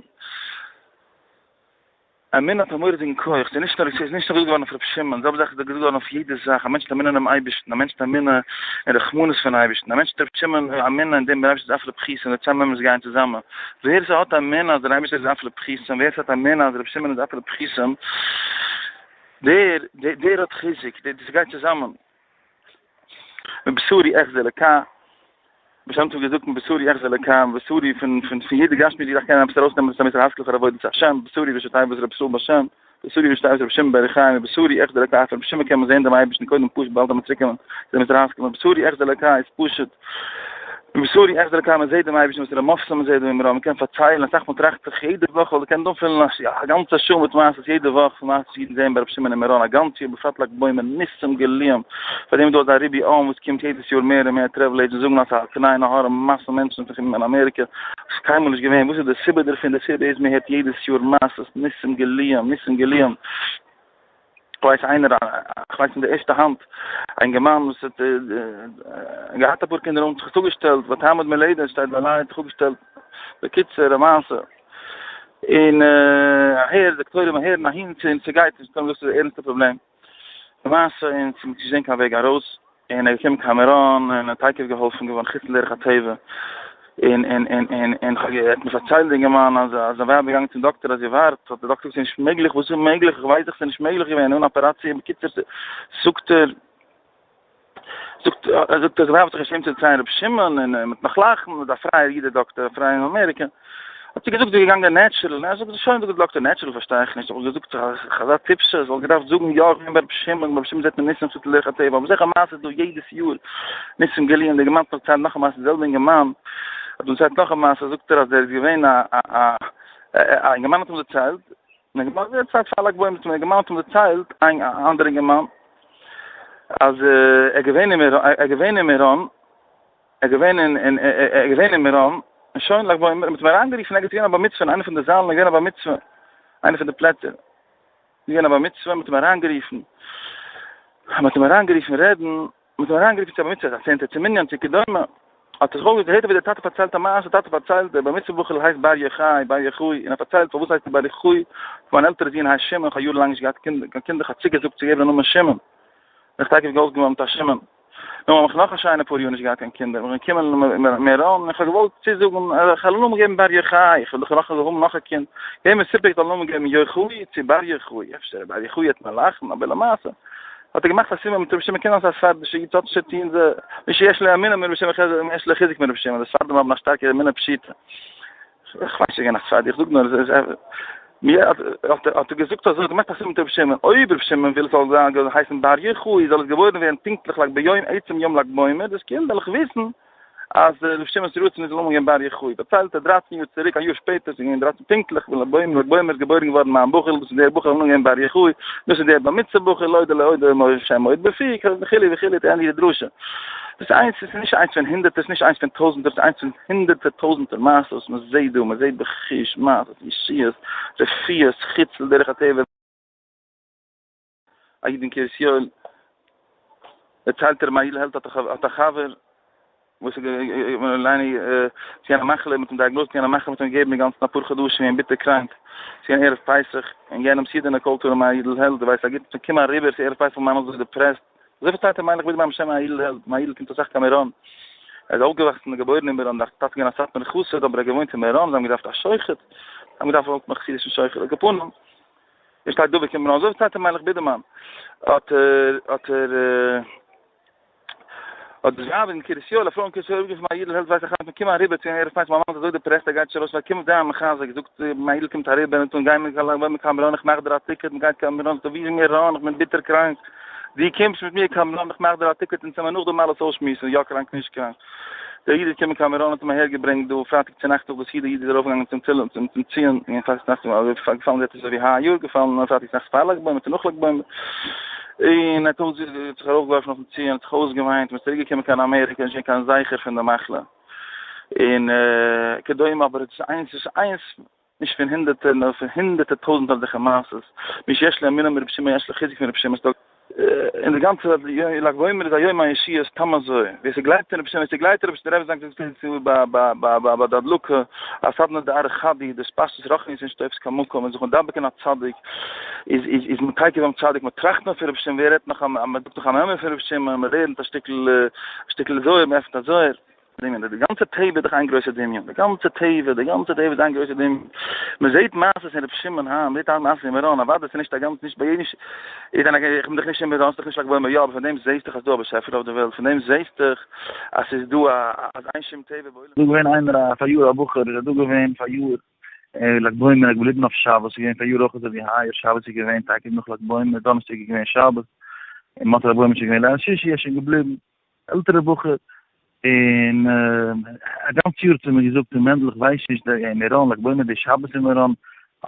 אמונה האט א מורא'דיגן כח, ס'איז נישט נאר ס'איז נישט נאר געזאגט געווארן אויף רבי שמעון, די זעלבע זאך איז געזאגט געווארן אויף יעדע זאך, א מענטש האט אמונה אינעם אייבערשטן, א מענטש האט אמונה אין רחמנות פון אייבערשטן, א מענטש האט רבי שמעון אמונה אין דעם דער אייבערשטער איז אף לבכיסם, די צוויי מימרות גייען צוזאמען, ווער ס'האט אמונה אז דער אייבערשטער איז אף לבכיסם, ווער ס'האט אמונה אז רבי שמעון איז אף לבכיסם, דער דער האט חיזוק, דאס גייט צוזאמען. מבשרי אחזה אלקה, בעל שם טוב האט געזאגט מבשרי אחזה אלקה, מבשרי פון פון פון יעדע גשמיות'דיגע זאך קען מען עפעס ארויסנעמען דאס איז א מוסר השכל פאר עבודת השם, מבשרי ראשי תיבות רבי ישראל בעל שם, מבשרי ראשי תיבות רבי שמעון בר יוחאי, מבשרי אחזה אלקה, פון רבי שמעון קען מען זען דעם אייבערשטן קודם פשוט באלד אז מען צוריקקומען צו די מוסר השכל, מבשרי אחזה אלקה איז פשוט. מבשרי אחזה אלקה מען זעט דעם אייבערשטן וואס איז א מופת מען זעט דעם מען קען פארציילן אסאך מאל טראכט איך יעדע וואך וואלט געקענט אנפילן א גאנצע שעה מיט מעשות יעדע וואך פון מעשות וואס אידן זעען ביי רבי שמעון אין מירון א גאנץ יאר בפרט לג בעומר ניסים גלויים פאר דעם איז דא אזא ריבוי עם וואס קומט יעדעס יאר מער און מער travel agents זאגן אז ס'איז קיין עין הרע מאסן מענטשן פון אין אמעריקע וואס איז קיינמאל נישט געווען וואס איז די סיבה דערפון די סיבה איז מען הערט יעדעס יאר מעשות ניסים גלויים ניסים גלויים. כ'ווייס איינער, כ'ווייס פון די ערשטע האנט, א אינגערמאן וואס האט געהאט אפאר קינדער און האט זיך עס אפגעשטעלט, ותעמוד מלדת שטייט ביי לאה האט זיך אפגעשטעלט, בקיצור א מעשה, און אהער דאקטוירים אהער און אהין, און ס'גייט נישט, דאס איז א ערנסטע פראבלעם, למעשה און ס'איז נישט געווען קיין וועג ארויס. און ער איז געקומען קיין מירון און האט תיכף געהאלפן געווארן חוץ לדרך הטבע, און און און און און כ'האב געהערט מיר פארציילט די אינגערמאן אז אז זיין ווייב איז געגאנגען צום דאקטער אז זי ווארט, האט די דאקטער געזאגט ס'איז נישט מעגליך, וואס איז מעגליך, איך ווייס דאך ס'איז נישט מעגליך געווען אן אפעראציע, בקיצור זאגט ער זאגט ער זאגט אז זיין ווייב האט זיך געשעמט צו דערציילן רבי שמעון און מ'וועט נאך לאכן, איז א פרייער איד דער דאקטער, א פרייער אין אמעריקע. האט זי געזאגט זי איז געגאנגען natural, און ער זאגט שוין זאגט די דאקטער natural פארשטיי איך נישט, האב איך געזאגט איך אזא טיפשות וואלט געדארפט זאגן יא איך בין ביי רבי שמעון, ביי רבי שמעון זעט מען ניסים חוץ לדרך הטבע, אבער זיכער מעשה איז דא יעדעס יאר ניסים גלויים, דער אינגערמאן האט פארציילט נאך א מעשה, די זעלבע אינגערמאן האט פארציילט נאך א מעשה, זאגט ער אז ער איז געווען א א א א אינגערמאן האט אים דערציילט, און אינגערמאן האט דערציילט פאר לג בעומר, און אינגערמאן האט אים דערציילט איין אנדערע אינגערמאן אז ער געווען אין מירון, ער געווען אין מירון, ער איז געווען אין אין ער איז געווען אין מירון, און שוין לג בעומר, מ'האט אים אריינגערופן ערגעץ געווען א בר מצוה אין איינע פון די זאלן איז געווען א בר מצוה, איינע פון די פלעצער איז געווען א בר מצוה, מ'האט אים אריינגערופן, מ'האט אים אריינגערופן רעדן, מ'האט אים אריינגערופן צו א בר מצוה, א צענטער צו מנין צו כדומה, האט ער זיך אויפגעהערט, הערט ער ווי דער טאטע פארציילט א מעשה, דער טאטע פארציילט, דער בר מצוה בחור'ל הייסט בר יוחאי, בר יוחאי, און ער פארציילט פארוואס הייסט ער בר יוחאי, מיין עלטערע זון הייסט שמעון, איך האב יארן לאנג נישט געהאט קיין קינדער, איך האב צוגעזאגט צו געבן א נאמען שמעון, בין איך תיכף געהאלפן געווארן מיט א שמעון. נו, האב איך נאך א שיינע פאר יאר נישט געהאט קיין קינדער, בין איך געקומען אין מירון, און איך האב געוואלט צוזאגן אז איך וועל א נאמען געבן בר יוחאי, איך וויל דאך נאך האבן נאך א קינד, געווען מסופק זאל א נאמען געבן יוחאי צו בר יוחאי, אפשר בר יוחאי וועט מען לאכן, אבער למעשה האט ער געמאכט א סימן מיט רבי שמעון קען זיין ס'איז א ספרדישע איד, ס'האט נישט צו טון זה, מי שיש לו אמונה מרבי שמעון יש לו חיזוק מרבי שמעון, די ספרדים האבן א שטארקע אמונה פשוטה. איך ווייס נישט געווען א ספרדי, איך זאג נאר מיר האט האט ער געזאגט אזוי, געמאכט א סימן מיט רבי שמעון, אויב רבי שמעון וויל ס'זאל זיין הייסן בר יוחאי זאל עס געבוירן ווערן פונקטליך לג ביום עצם יום לג בעומר דאס קינד, וועל איך וויסן אז רבי שמעון'ס רצון איז זאל אנגעבן בר יוחאי. דערציילט ער דרייצן יאר צוריק, א יאר שפעטער, ס'איז געווען דרייצן פונקטליך, ווען לג בעומר לג בעומר איז געבוירן געווארן מיין בחור'ל, דאס איז דער בחור אנגעבן בר יוחאי, דאס איז דער בר מצוה בחור, לא יודע לא יודע משה מועד בפי, וכו' וכו', האט ער ענדיגט די דרשה. דאס איינס איז נישט איינס פון הונדערטער, ס'איז נישט איינס פון טויזנטער, ס'איז איינס פון הונדערטער טויזנטער מעשות וואס מען זעט דא, מען זעט בחוש מעשות, ישועות, רפואות, חוץ לדרך הטבע. א איד אין קרית יואל דערציילט ער, מאיר העלד האט א חבר. וואס איז געווען צו יענע מחלה מיט דעם דיאגנאז יענע מחלה מ'האט אים געגעבן אינגאנצן אפאר חדשים געווען ביטער קראנק ס'איז געווען ערב פסח אין יענעם סידענע קול תורה מיין אידל העלד דו ווייסט א גוטן קום אריבער ס'איז ערב פסח מיין מאמע איז אזוי depressed אזוי פארציילט ער מיילעך ביטע ביים שם מיין אידל העלד מיין אידל קומט אסאך קיין מירון ער איז אויפגעוואקסן און געבוירן אין מירון דאכט טאטע געווען א סאטמארע חסיד אבער ער האט געוואוינט אין מירון זיי האבן געדארפט א שוחט זיי האבן געדארפט וואלט מען חסידישן שוחט על כל פנים ער שטייט דבוק אין מירון אזוי פארציילט ער מיילעך בידערמאן האט ער האט ער האט די ווייב אין קרית יואל, א פרוי אין קרית יואל אויפגערופן מיין אידל העלפט ווייס איך היינט קום אריבער צו ערב פסח מיין מאן איז אזוי depressed ער גייט נישט ארויס פאר קום זיי מחזק זאגט זי מיין אידל קומט אריבער און גיי מיר קיין קיין מירון איך מאך דיר א ticket מען גייט קיין מירון זאגט ער ווי איז מירון איך בין ביטער קראנק דו קומסט מיט מיר קיין מירון איך מאך דיר א ticket אונז וועלן מיר נאכדעם אלעס אויסשמועסן יא קראנק נישט קראנק דער איד איז געקומען קיין מירון האט אים אהער געברענגט דא פרייטאג צונאכטס נאך די סעודה איד איז ארויף געגאנגען צום צום צום ציון און פרייטאג צונאכטס איז געפאלן זעט אויס אזוי ווי היי יאר געפאלן פרייטאג צונאכטס פאר לג בעומר צו נאך לג בעומר און ער האט זיך ארויפגעווארפן אויפן ציון, האט זיך אויסגעוויינט, מ'איז צוריק געקומען קיין אמעריקע, נישט געווען קיין זכר פון די מחלה, און כדומה, אבער עס איז איינס, עס איז איינס, נישט פון הונדערטער, נאר פון הונדערטער טויזנטער אזעלכע מעשות, מי שיש לו אמונה מרבי שמעון יש לו חיזוק פון רבי שמעון, ס'דא אין די גאנצע וועלט, לג בעומר איז א יום הישועה סתם אזוי, ווער ס'גלייבט אין רבי שמעון, ווער ס'גלייבט אין רבי שמעון, דער רבי זאגט דאס צו ביי ביי די הדלקה, אז סדנא דארעא חדי, די התפשטות רוחניות איז נישט תופס קיין מקום, און זיך מדבק אין א צדיק, איז איז איז מען תיכף ביים צדיק, מען טראכט נאר פון רבי שמעון, ווער רעדט נאך אז מען זאגט נאך א מימרא פון רבי שמעון, מען לערנט א שטיקל א שטיקל זוהר, מען עפנט א זוהר. דמיון, די גאנצע טבע איז דאך איין גרויסע דמיון, די גאנצע טבע, די גאנצע טבע איז איין גרויסע דמיון, מען זעט מעשות אין רבי שמעון הא, מען זעט היינט מעשות אין מירון, אוודאי ס'איז נישט א גאנץ נישט ביי יעדן, איך בין דאך נישט אין מירון, ס'איז דאך נישט לג בעומר, יא אבער פון דעם זעסט דאך אז ס'דא א באשעפער אויף די וועלט, פון דעם זעסט דאך אז ס'איז דא א אז אין שום טבע בעולם. דא געווען איינער א פאריאר א בחור איז ער דא געווען פאריאר לג בעומר ער איז געבליבן אויף שבת איז געווען פאריאר אויך אזוי ווי היי יאר שבת איז געווען טאקע נאך לג בעומר דאנערשטאג איז געווען שבת און מוצאי לג בעומר איז שוין געווען ליל שישי ער איז שוין געבליבן עלטערע בחור און א גאנץ יאר האט ער מיר געזאגט און מענדל איך ווייס נישט די מירון לג בעומר די שבת אין מירון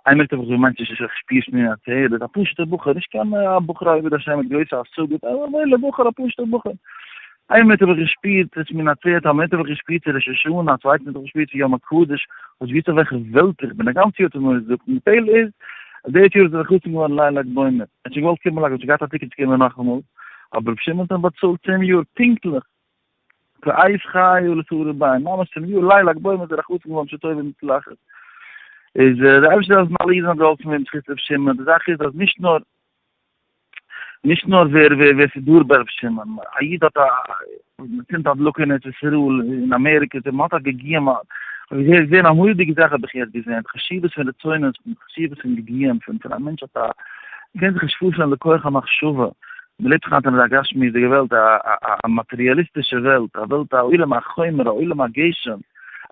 איין מינוט האב איך געמיינט ס'איז איך שפיר שמיני עצרת א פשוט'ער בחור נישט קיין א בחור א עובד השם מיט גרויסע השגות א וואוילער בחור א פשוט'ער בחור איין מינוט האב איך געשפירט ס'איז שמיני עצרת א מינוט האב איך געשפירט ס'איז ראש השנה א צווייטע מינוט האב איך געשפירט ס'איז יום הקדוש האסט געוואוסט אויף וועלכע וועלט איך בין א גאנץ יאר האט ער מיר געזאגט און די פלא איז אז דאס יאר איז ער חתן געווארן ליל לג בעומר ער האט שוין געוואלט קומען לג האט שוין געהאט א ticket צו קומען נאכאמאל אבער רבי שמעון האט אים באצאלט צום יאר פונקטליך כעת חיה לשרה ביין, ממש צום יאר ליל לג בעומר איז ער א חתן געווארן בשעה טובה ומוצלחת. איז דער אייבערשטער זאל אלע אידן זאלן געהאלפן ווערן בזכות רבי שמעון, די זאך איז אז נישט נאר נישט נאר ווער ווער ווער ס'איז דאר ביי רבי שמעון, א איד האט א מ'צינדט א הדלקה אין ארץ ישראל, אין אמעריקע, מען האט א געגועים, כ'האב געזען א מורא'דיגע זאך האב איך יעצט געזען, די חשיבות פון רצונות, די חשיבות פון געגועים, פון פון א מענטש האט א, מ'קען זיך נישט פארשטעלן די כח המחשבה, מ'לעבט דאך היינט אין אזא גשמיות'דיגע וועלט, א א א מאטריאליסטישע וועלט, א וועלט א עולם החומר, א עולם הגשם,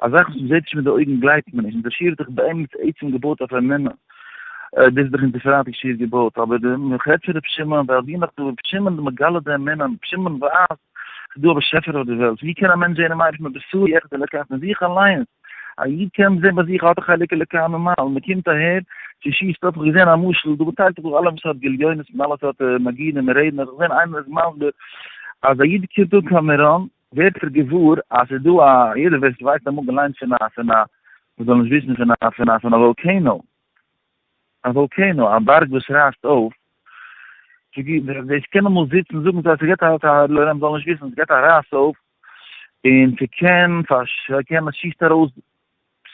א זאך וואס מ'זעט נישט מיט די אויגן גלייבט מען נישט, אונזער שיעור איז דאך באמת עצם געבויט אויף אמונה, דאס איז דאך אונזער פרייטאג שיעור געבויט, אבער די מ'רעדט פון רבי שמעון, ווייל ווי נאך דא רבי שמעון איז מגלה די אמונה, רבי שמעון ווייזט ס'איז דא א באשעפער אויף די וועלט, ווי קען א מענטש זען דעם אייבערשטן מבשרו יחזה אלוקה פון זיך אליינס? א איד קען זען ביי זיך ער האט א חלק אלוקה ממעל, מען קומט אהער, ס'שיסט אפ, איך האב געזען א משל, דא מ'טיילט דאך דא אלע סארט גליונות מיט אלע סארט מגינים און רעדנער, איך האב געזען איינער איז מסביר אז א איד קומט אן קיין מירון, ווערט ער געוואר אז ס'איז דא א, יעדער ווער ס'ווייסט אמאל געליינט פון א פון א, מ'זאל נישט וויסן פון א פון א פון א volcano, א volcano, א בארג וואס רייסט אויף, דאס קען אמאל זיצן זאגן זיי ס'געט א, מ'זאל נישט וויסן, ס'געט א רייס אויף, און ס'קען ס'קען ס'שיסט ארויס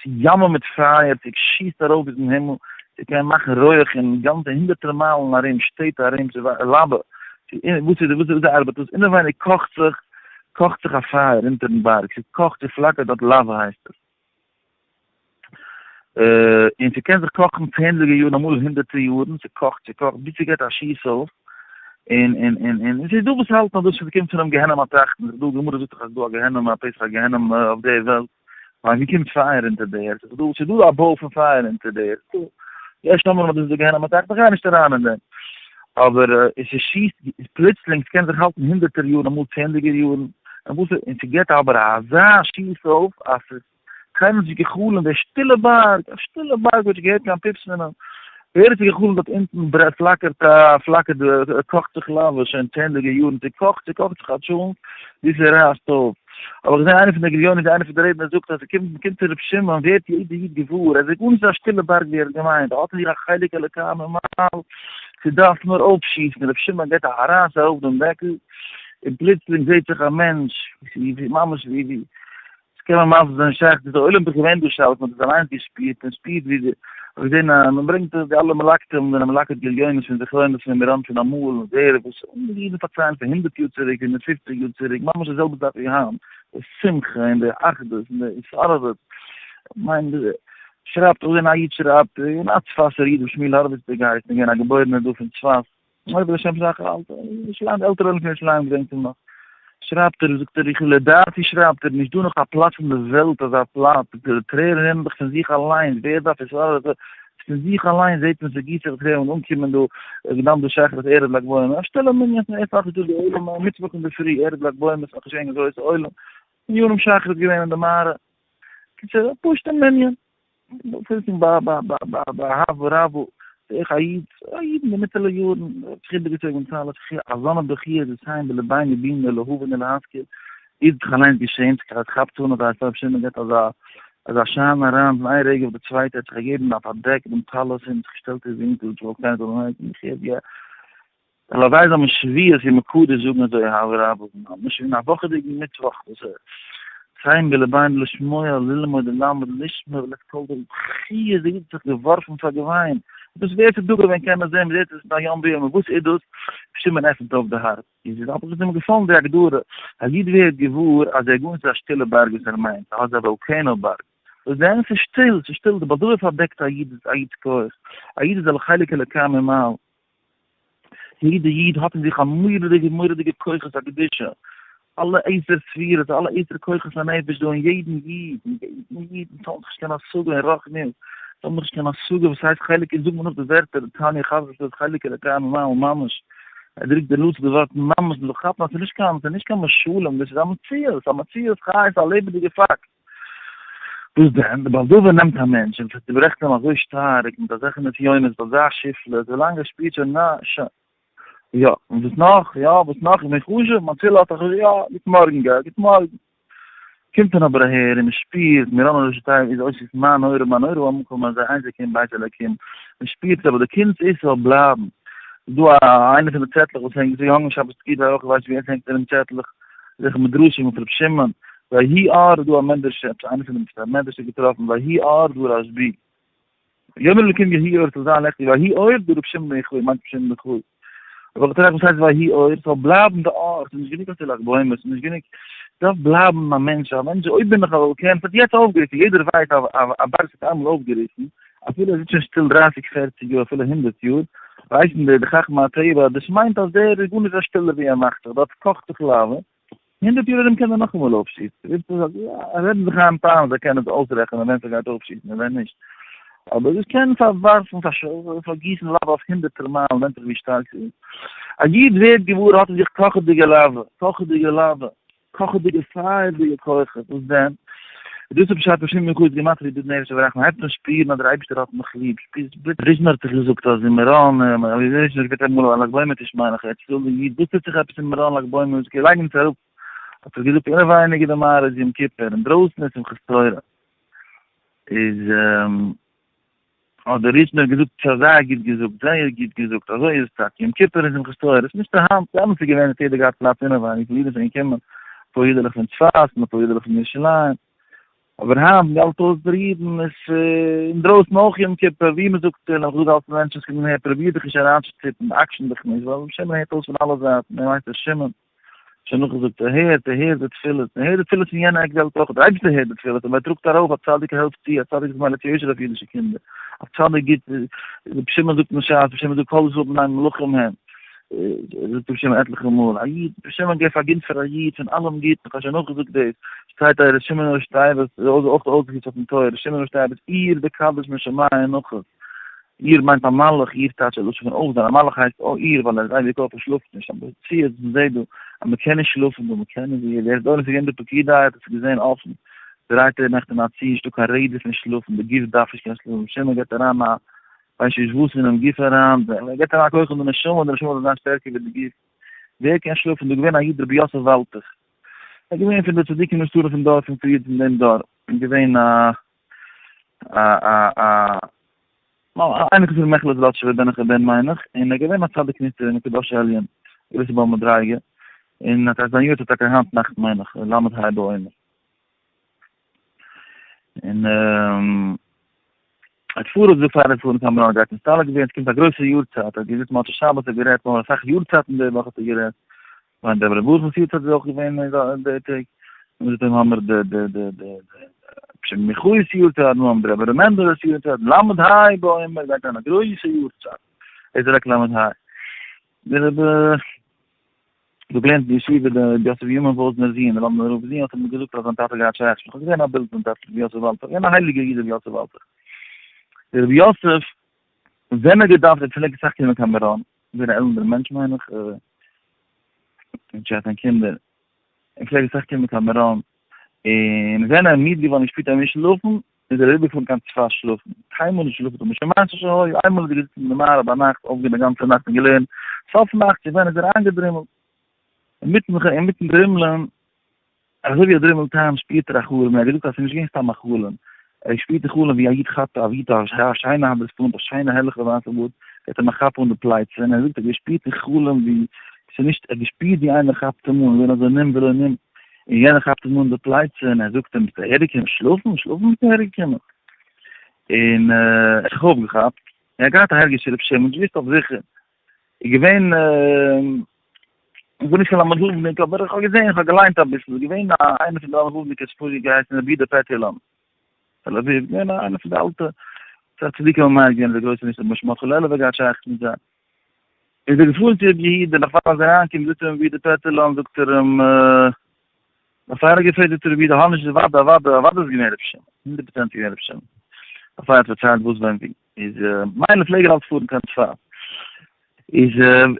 ימים מיט פייער, ס'שיסט ארויף ביזן הימל, ס'קען מאכן רויעך אין גאנצע הונדערטער מיילן ארום, שטעט ארום, לאווע, וואס איז וואס איז ארבעט דאס? אינעווייניג קאכט זיך, קאכט זיך א פייער אונטערן בארג, ס'קאכט, ס'פלאקערט דארט לאווע הייסט עס. און ס'קען זיך קאכן צענדליגע יארן אמאל הונדערטער יארן, ס'קאכט ס'קאכט ביז ס'געט א שיס אויף, און און און און און ס'איז דא וואס האלטן אז דאס קומט פונעם גיהנום התחתון, ס'איז דא גמרא זאגט דאך אז ס'איז דא א גיהנום א פתח הגיהנום אויף די וועלט, ווייל ווי קומט פייער אונטער די ערד, ס'איז דא ס'איז דא א בוי פון פייער אונטער די ערד, ס'איז דא, יש אומרים אז דאס איז די גיהנום התחתון, כ'גיי נישט אריין אין דעם, אבער ס'שיסט פלוצלינג, ס'קען זיך האלטן הונדערטער יארן אמאל צענדליגער יארן, און וואס און ס'געט אבער אזא שיס אויף אז ס'איז קיינער האט נישט גע'חלומ'ט, דער שטילע בארג, א שטילע בארג האט נישט געהערט קיין פיפס פון אים, ווער האט זיך גע'חלומ'ט דארט אונטן ברענט פלאקערט א פלאקערט קאכט זיך לאווע שוין צענדליגע יארן, ס'קאכט ס'קאכט זיך א טשולנט ביז ס'רייסט אויף, האב איך געזען איינער פון די גליונות איינער פון די רעדנער זאגט אז ס'קומט מ'קומט צו ר' שמעון ווערט יעדע איד געוואר אז ער איז גארנישט אזא שטילע בארג ווי ער האט געמיינט, ער האט אין זיך א חלק אלוקה ממעל, ס'דארף נאר אויפשיסן, ר' שמעון געט א רייס ארויף דעם דעקל. און פלוצלינג זעט זיך א מענטש, ווי ממש ווי ווי, עס קען מען מסביר זיין שייך, דער עולם איז געווען דא שבת, מען האט עס אליינס געשפירט, מען שפירט ווי די, כ'האב געזען א, מען ברענגט די אלע מלקטים, זענען מלקט גליונות פון זכרונות פון מירון פון אמאל, און דער וואס די אידן פארציילן פון הונדערט יאר צוריק, 150 יאר צוריק, ממש די זעלבע זאך ווי היינט, די שמחה און די אחדות און די התעוררות, כ'מיין די שרייבט, איך זען א איד שרייבט, און א צפת'ער איד ר' שמואל הארוויץ האט געהייסן, געווען א געבוירענער דא פון צפת, אויב איז השם זכר אלטע, ירושלים, די עלטערע עולם פון ירושלים געדענקט אים נאך. שרייבט ער, זאגט ער, איך לדעתי שרייבט ער, נישט דא נאך א פלאץ אין די וועלט אזא פלאץ, זאגט ער, די טרערן רינען דאך פון זיך אליינס, ווער דארף עס, פון זיך אליינס זעט מען ס'גיסט זיך די טרערן און אנקומען דא, געדאווענט דא שחרית ערב לג בעומר, א שטילע מנין פון ערב נאך די עולם, מיטוואך אינדערפרי ערב לג בעומר, ס'נאך נישט געווען קיין גרויסע עולם, מניינים שחרית געווען אין די מערה, קיצור, א פשוטע מנין. פלוצלינג ביי ביי ביי ביי ביי אהבה רבה זעה איך א איד, א איד אין די מיטעלע יארן, האט זיך איבערגעצויגן מיט אלעס, איך הער אזאנע בכיות וואס הן בלבינו בינה להבין ולהשכיל, איד האט זיך אליינס געשעמט, ער כאפט אן אז ר' שמעון געבט אזא אזא שיין אריין פון איין רגע אויף די צווייטע, ער האט זיך געגעבן א פארדעק דעם טלית און זיך געשטעלט אין ווינקל, נישט געוואלט קיינער זאל באמערקן, איך הער ווי א הלוואי זאל מען שבועות יום הקדוש זאגן אזוי אהבה רבה, ממש אין א וואכעדיגן מיטוואך וואס ציין בלבנו לשמוע ללמוד ללמד לשמור ולקטול די בכיות די איד האט זיך געווארפן פאר געוויין, דאס ווער ס'איז דא געווען קען עס זען מ'זעט עס ביום ביומו, וואס איז דאס? שמעון עפנט אויף די הארץ, איז איז אבער איז אים געפאלן די הגדרה, א איד ווערט געוואר אז ער גארנישט איז א שטילע בארג וואס ער מיינט, ער האט א volcano בארג, וואס דען? ס'איז שטיל, ס'איז שטיל, די בעל דבר פארדעקט א איד א איד'ס כח, א איד איז א חלק אלוקי ממעל. יעדע איד האט אין זיך א מורא'דיגע מורא'דיגע כוחות הקדושה, אלע עשר ספירות, אלע עשר כוחות הנפש דא אין יעדן איד, אין יעדן איד, אונז האבן נישט קיין השגה אין רוחניות, אונז האבן נישט קיין השגה וואס הייסט חלק, אונז זאגן מיר נאך די ווערטער, תניא חז ל שטייט חלק אלוקי ממעל ממש, ער דרוקט די לץ די ווארט ממש, מ'זאל כאפן אז ס'איז נישט קיין, ס'איז נישט קיין משלים, דאס איז א מציאות, א מציאות חי, ס'איז א לעבעדיגע פאקט. וואס דען? די בעל דבר נעמט א מענטש און צוברעכט אים אזוי שטארק מיט אזעלכע נסיונות, מיט אזא שפלות, ווילאנג ער שפירט שוין נא, שוין. יא, און וואס נאך? יא, וואס נאך? איך בין חשוב, מיין תפילה האט א חשיבות, יא, גוט מארגן גיי, גוט מארגן. קומט מען אבער אהער און מען שפירט, מירון הראשי תיבות איז אויס מה נורא מה נורא המקום הזה אין זה כי אם בית אלוקים, מען שפירט אבער די קונץ איז ס'זאל בלייבן. איז דא א איינע פון די צעטלעך וואס הענגט, ס'איז געהאנגען שבת פקודי אויך, איך ווייס נישט ווי עס הענגט אינעם צעטלעך, אזעלכע מדרשים פון ר' שמעון, ויהי אור איז דא א מדרש, עפעס איינער פון די מדרש האט געטראפן, ויהי אור דא רשבי, ויאמר אלקים יהי אור ס'זאל זיין לעכטיג, ויהי אור דא ר' שמעון בן יוחאי, מיינט ר' שמעון בן יוחאי. אבער איך טראכט וואס הייסט ויהי אור, ס'זאל בלייבן די אור, ס'איז נישט גענוג אז ס'איז לג בעומר, ס'איז נישט גענוג, ס'דארף בלייבן א מענטש, א מענטש, אויב בין איך א וואלקען, ס'האט יעצט אויפגעריסן, יעדער ווייסט אז א בארג האט איינמאל אויפגעריסן, אפילו ער זיצט שוין שטיל דרייסיג פערציג יאר אפילו הונדערט יאר, ווייסן די די חכמי הטבע אז דאס מיינט אז דער איז גארנישט אזא שטילער ווי ער מאכט זיך, דארט קאכט זיך לאווע, הונדערט יאר ארום קען ער נאכאמאל אויפשיסן, ווילסט עס אז רעדן זיך איין פעם זיי קענען עס אויסרעכענען ווען ס'גייט אויפשיסן און ווען נישט, אבער דאס קען פארווארפן פארגיסן לאווע אויף הונדערטער מיילן ווענדט זיך ווי שטארק ס'איז. א איד ווערט געוואר האט אין זיך קאכעדיגע לאווע, קאכעדיגע לאווע. קאכעדיגע פייערדיגע כוחות, וואס דען? דאס איז פשט פון שמעון איז געמאכט ווי דוד נפש אברהם, הייבט אן שפירן אז דער אייבערשטער האט מיך ליב, שפירט ריזשינער האט זיך געזאגט אז אין מירון, ריזשינער געבט אמאל א לג בעומר טיש מיין איך, יעצט וויל די איד, וואס טוט זיך עפעס אין מירון לג בעומר, זאגט ער לייג אונז אראפ, האט ער געזאגט אינעווייניג איז די מערה איז יום כיפור, אינדרויסן איז שמחת תורה, איז. האט דער ריזשינער געזאגט, ס'האט זייער גוט געזאגט, זייער גוט געזאגט, אזוי איז עס טאקע, יום כיפור און שמחת תורה, עס איז נישט היינט, דעמאלטס איז געווען האט יעדער געהאט פלאץ אינעווייניג, וויפיל אידן זענען געקומען, אפאר אידעלעך פון צפת און אפאר אידעלעך פון ירושלים, אבער היינט מיט אלע טויזענטער אידן איז אינדרויסן אויך יום כיפור, ווי מען זאגט, און איך זאג אלץ מענטשן וואס קומען אהער, פרוביר דיך נישט אריינצושטופן, עקשן דיך נישט, ווייל שמעון הערט אויס פון אלע זייטן, ער מיינט אז שמעון. שוין נאכגעזאגט, ער הערט, ער הערט די תפילות, ער הערט די תפילות פון יענע עק וועלט אויך, דער אייבערשטער הערט די תפילות, און ער טראגט ארויף, א צדיק העלפט צו, א צדיק איז מליץ יושר אויף אידישע קינדער, א צדיק גיט, רבי שמעון זאגט אין שס, רבי שמעון זאגט כל ישראל בני מלכים הם, זאגט רבי שמעון עטליכע מאל, א איד, רבי שמעון געבט פארגינט פאר א איד פון אלעם גוטן, איך האב שוין נאכגעזאגט דאס, שטייט א רבי שמעון ראשי תיבות, אויך אויסגערופט אויפן טויער, רבי שמעון ראשי תיבות, עיר דקדש משמיא נחת. עיר מיינט א מלאך, עיר טייטש א לשון פון אויפזיין, א מלאך הייסט עיר ווייל ער איז אייביג אויף, ער שלאפט נישט, אבער מציאות וואס מ'זעט דא אז מ'קען נישט שלאפן דא, מ'קען נישט, ווי דער דור איז געווען בפקידה האט עס געזען אפן, דרייט ער נעכט אין א צי, נישטא קיין רעדע פון שלאפן, די גוף דארף נישט קיין שלאפן, שמעון געבט אריין א ווייס נישט וואס אינעם גוף אריין, ער געבט אריין א כח אין די נשמה, די נשמה זאל זיין שטערקער ווי די גוף, ווער קען שלאפן, דא געווען א איד רבי יוסף וואלטער, ער איז געווען פון די צדיקים נסתרים פון דור פון פריער פון דעם דור, געווען א א א א אייניקל פון מעכעלע זלאטשובער בן אחר בן מיין איך, און ער איז געווען א צדיק נסתר און מקדש עליון, גרויסע בעל מדריגה, און האט זיין יארצייט טאקע היינט נאכט מיין איך, ל' ה' בעומר. און האט פאראויס געזאגט פאר ער איז פארן קיין מירון גייט נסתלק ווערן, עס קומט א גרויסע יארצייט, האט געזאגט מוצאי שבת האט גערעדט נאר אסאך יארצייטן די וואך האט ער גערעדט, מיין דער רבי ברוכ'ס יארצייט איז אויך געווען אין די טעג, און זאגט אים האמיר די די די די שמעון מיכאל'ס יארצייט, נו האמיר רבי ר' מענדעלע'ס יארצייט, ל' ה' בעומר גייט זיין א גרויסע יארצייט, איז רק ל' ה'. דער רבי דא געלערנט אין ישיבה דער רבי יוסף בנימין וואזנער זון, דער לאנדאנער רב'ס זון האט אים געזאגט אז זיין טאטע האט געהאט שייכות, איך האב געזען א בילד פון טאטע רבי יוסף וואלטער, געווען א הייליגער איד רבי יוסף וואלטער. דער רבי יוסף ווען ער געדארפט ער פלעגט אסאך קומען קיין מירון, געווען א עלנדער מענטש מיין איך, נישט געהאט קיין קינדער, ער פלעגט אסאך קומען קיין מירון, און ווען ער איז מיד געווארן און געשפירט ער מוז שלאפן, איז ער אריבערגעפארן קיין צפת שלאפן, קיינמאל נישט געשלאפן משום מעשה שהיה, איינמאל איז ער געזיצן אין די מערה ביינאכט, אויפגעווען די גאנצע נאכט און געלערנט, סוף נאכט צו ווען איז ער איינגעדרימלט, אינמיטן אינמיטן דרימלען, אזוי ווי ער דרימלט איין שפירט ער א חלום, און ער האט געזאגט אז עס איז נישט געווען סתם א חלום, ער שפירט די חלום ווי א איד כאפט א איד א שיינע הדרת פנים, א שיינע הערליכע ווייסע בארד, געבט אים א כאפ אן די פלייצע, און ער זאגט ער האט געשפירט אין חלום ווי ס'איז נישט, ער האט געשפירט ווי איינער כאפט אים אן, געווען אזוי נים ולא נים, און יענער כאפט אים אן די פלייצע און ער זאגט אים ביסט אהערגעקומען שלאפן? שלאפן ביסטו אהערגעקומען? און ער האט זיך אויפגעכאפט, ער האט געהאט א הרגש של רבי שמעון, נישט געוואוסט אויף זיכער, איז געווען, איך בין נישט קיין למד ו'ניק אבער איך האב געזען, איך האב געליינט אביסל, איז געווען א איינער פון די למד ו'ניקעס פאריגע געהייסן רבי יודא פעטילאן, תל אביב, געווען איינער פון די אלטע צדיקים האבן מעיד געווען די גרויסע ניסים, רבי משה לעלובער געהאט שייכות מיט זיי. איז ער געפארן צו רבי יהודה, נאך פאר ער איז אריינגעקומען זאגט אים רבי יהודה פעטערלאנד, זאגט ער אים, נאך פאר ער האט געפרעגט זאגט ער רבי יהודה האב נישט אוודאי אוודאי אוודאי איז געווען רבי שמעון, הונדערט פראצענט איז געווען רבי שמעון, נאך פאר ער האט פארציילט וואס ווען ווי, איז מילא פלעג ער אלץ פארן קיין צפת, איז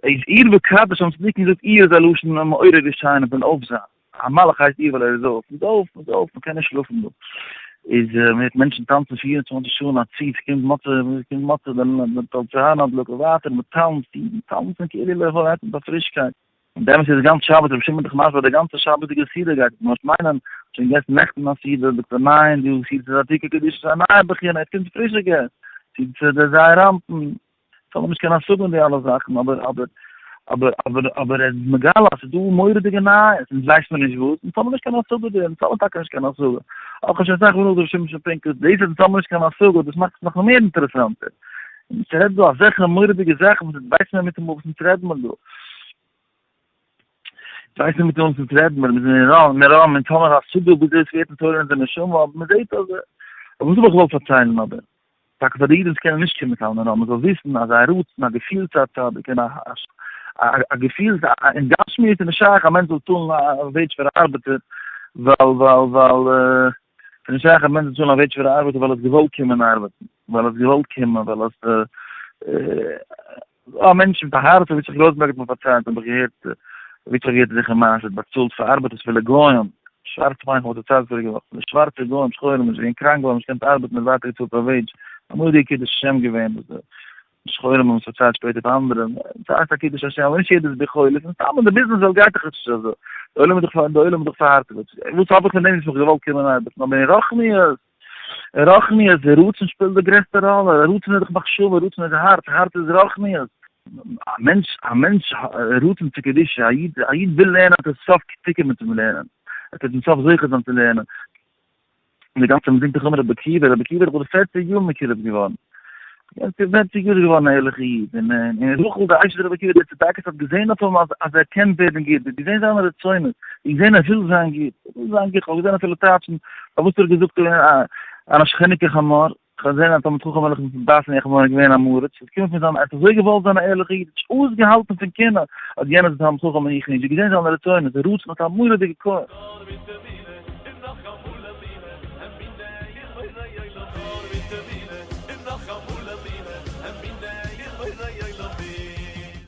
איז עיר וקדש האבן צדיקים געזאגט עיר איז א לשון מעורר די שינה פון אויפזיין. א מלאך הייסט איר ווייל ער איז אויף, מ'איז אויף, מ'איז אויף, מ'קען נישט שלאפן דא. איז מ'הערט מענטשן טאנצן 24 שעה אין א צי, ס'קומט מוצאי, ס'קומט מוצאי, דער תולדות אהרן הדלקה ווייטער, מ'טאנצט, אידן טאנצן כאילו לא היה מיט א פרישקייט. און דעמאלטס איז גאנץ שבת, רבי שמעון דאך מסביר די גאנצע שבת'דיגע סעודה גייט, מ'מוז מיינען, שוין געגעסן נעכטן א סעודה, זאגט ער ניין, די סעודה איז עתיקא קדישא, ס'איז א נייע בחינה, עס קומט פרישע געסט, ס'איז די זייער אנפן. כ'האב נישט קיין השגה אין די אלע זאכן, אבער אבער אבער אבער אבער ער איז מגלה אז ס'איז דא מורא'דיגע נייעס, אונז ווייסט מען נישט וואס, אונז האבן נישט קיין השגה דערין, אונז האבן טאקע נישט קיין השגה. אבער כ'האב שוין אסאך מאל נאכגעזאגט שמשון פינקוס, דאס אז אונז האבן נישט קיין השגה, דאס מאכט עס נאך מער אינטערעסאנטער. און ס'רעדט דא אזעלכע מורא'דיגע זאכן וואס אונז ווייסן מיר ניטאמאל וואס אונז רעדן מיר דא. ווייסן מיר ניטאמאל וואס אונז רעדן מיר, מיר זענען אין ראם, מירון, אונז האבן א השגה וויאזוי עס ווערט נתעורר אונזער נשמה, אבער מ'זעט אז. אבער וואס האב איך געוואלט פארציילן אבער? טאקע פאר די אידן וואס קענען נישט קומען קיין מירון, מען זאל וויסן אז א רצון, א געפיל צו א צדיק, און א געפיל אין גשמיות איז נישט שייך א מענטש זאל צאלן א וועידזש פאר א ארבעטער, ווייל ווייל ווייל ס'איז נישט שייך א מענטש זאל צאלן א וועידזש פאר א ארבעטער ווייל ער האט געוואלט קומען ארבעטן, ווייל ער האט געוואלט קומען, ווייל ער האט א מענטש מיט א הארץ, רבי יצחק ראזנבערג האט מיר פארציילט, האב איך געהערט, רבי יצחק געהערט זיכער מעשה, האט באצאלט פאר ארבעטערס פילע גוים, שווארצע מיין איך האט דערציילט פאריגע וואך, די שווארצע גוים, שחורים, איז געווען קראנק געווארן, נישט געקענט ארבעטן, האט ווייטער געצאלט א וועידזש, א מורא'דיגע קידוש השם געווען, וואס די שחורים האבן עס פארציילט שפעטער פאר אנדערע, ס'הייסט א קידוש השם, אבער נישט יעדער איז ביכולת, און סתם אין די ביזנעס וועלט גייט דאך עס נישט אזוי, די עולם איז דאך די עולם איז דאך פארהארטעוועט, וואס האב איך פון דעם וואס איך געוואלט קומען ארבעטן, אבער אין רוחניות. רוחניות, די רצון שפילט די גרעסטע ראלע, רצון איז דאך מחשבה, רצון איז הארץ, הארץ איז רוחניות. א מענטש, א מענטש רצון צו קדושה, א איד, א איד וויל לערנען האט ער סוף צוקומען צום לערנען, ער וועט צום סוף זוכה זיין צו לערנען. און די גאנצע מ'זינגט דאך אמר רבי עקיבא, רבי עקיבא איז דאך ביי די פערציג יאר מקורב געווארן. יעצט איז פערציג יאר געווארן א ערליכע איד, און און רחל די אשת רבי עקיבא די צדקת האט געזען אויף אים אז אז ער קען ווערן גוט, זי האט געזען זיינע רצונות, זי האט געזען ער וויל זיין גוט, ער וויל זיין גוט, כ'האב געזען אפילו טייטשן פארוואס ער האט געזאגט אנשכני כחמור, כ'האב געזען א תלמיד חכם וועלכע איז דעת אין יחמור געווען א מורד, ס'איז געקומען פון זיין, ער האט אזוי געוואלט זיין א ערליכע איד, האט נישט אויסגעהאלטן פון קנאה אז יענער איז א תלמיד חכם און איך נישט, זי האט געזען זיינע רצונות, דער רצון האט א מורא'דיגע כח.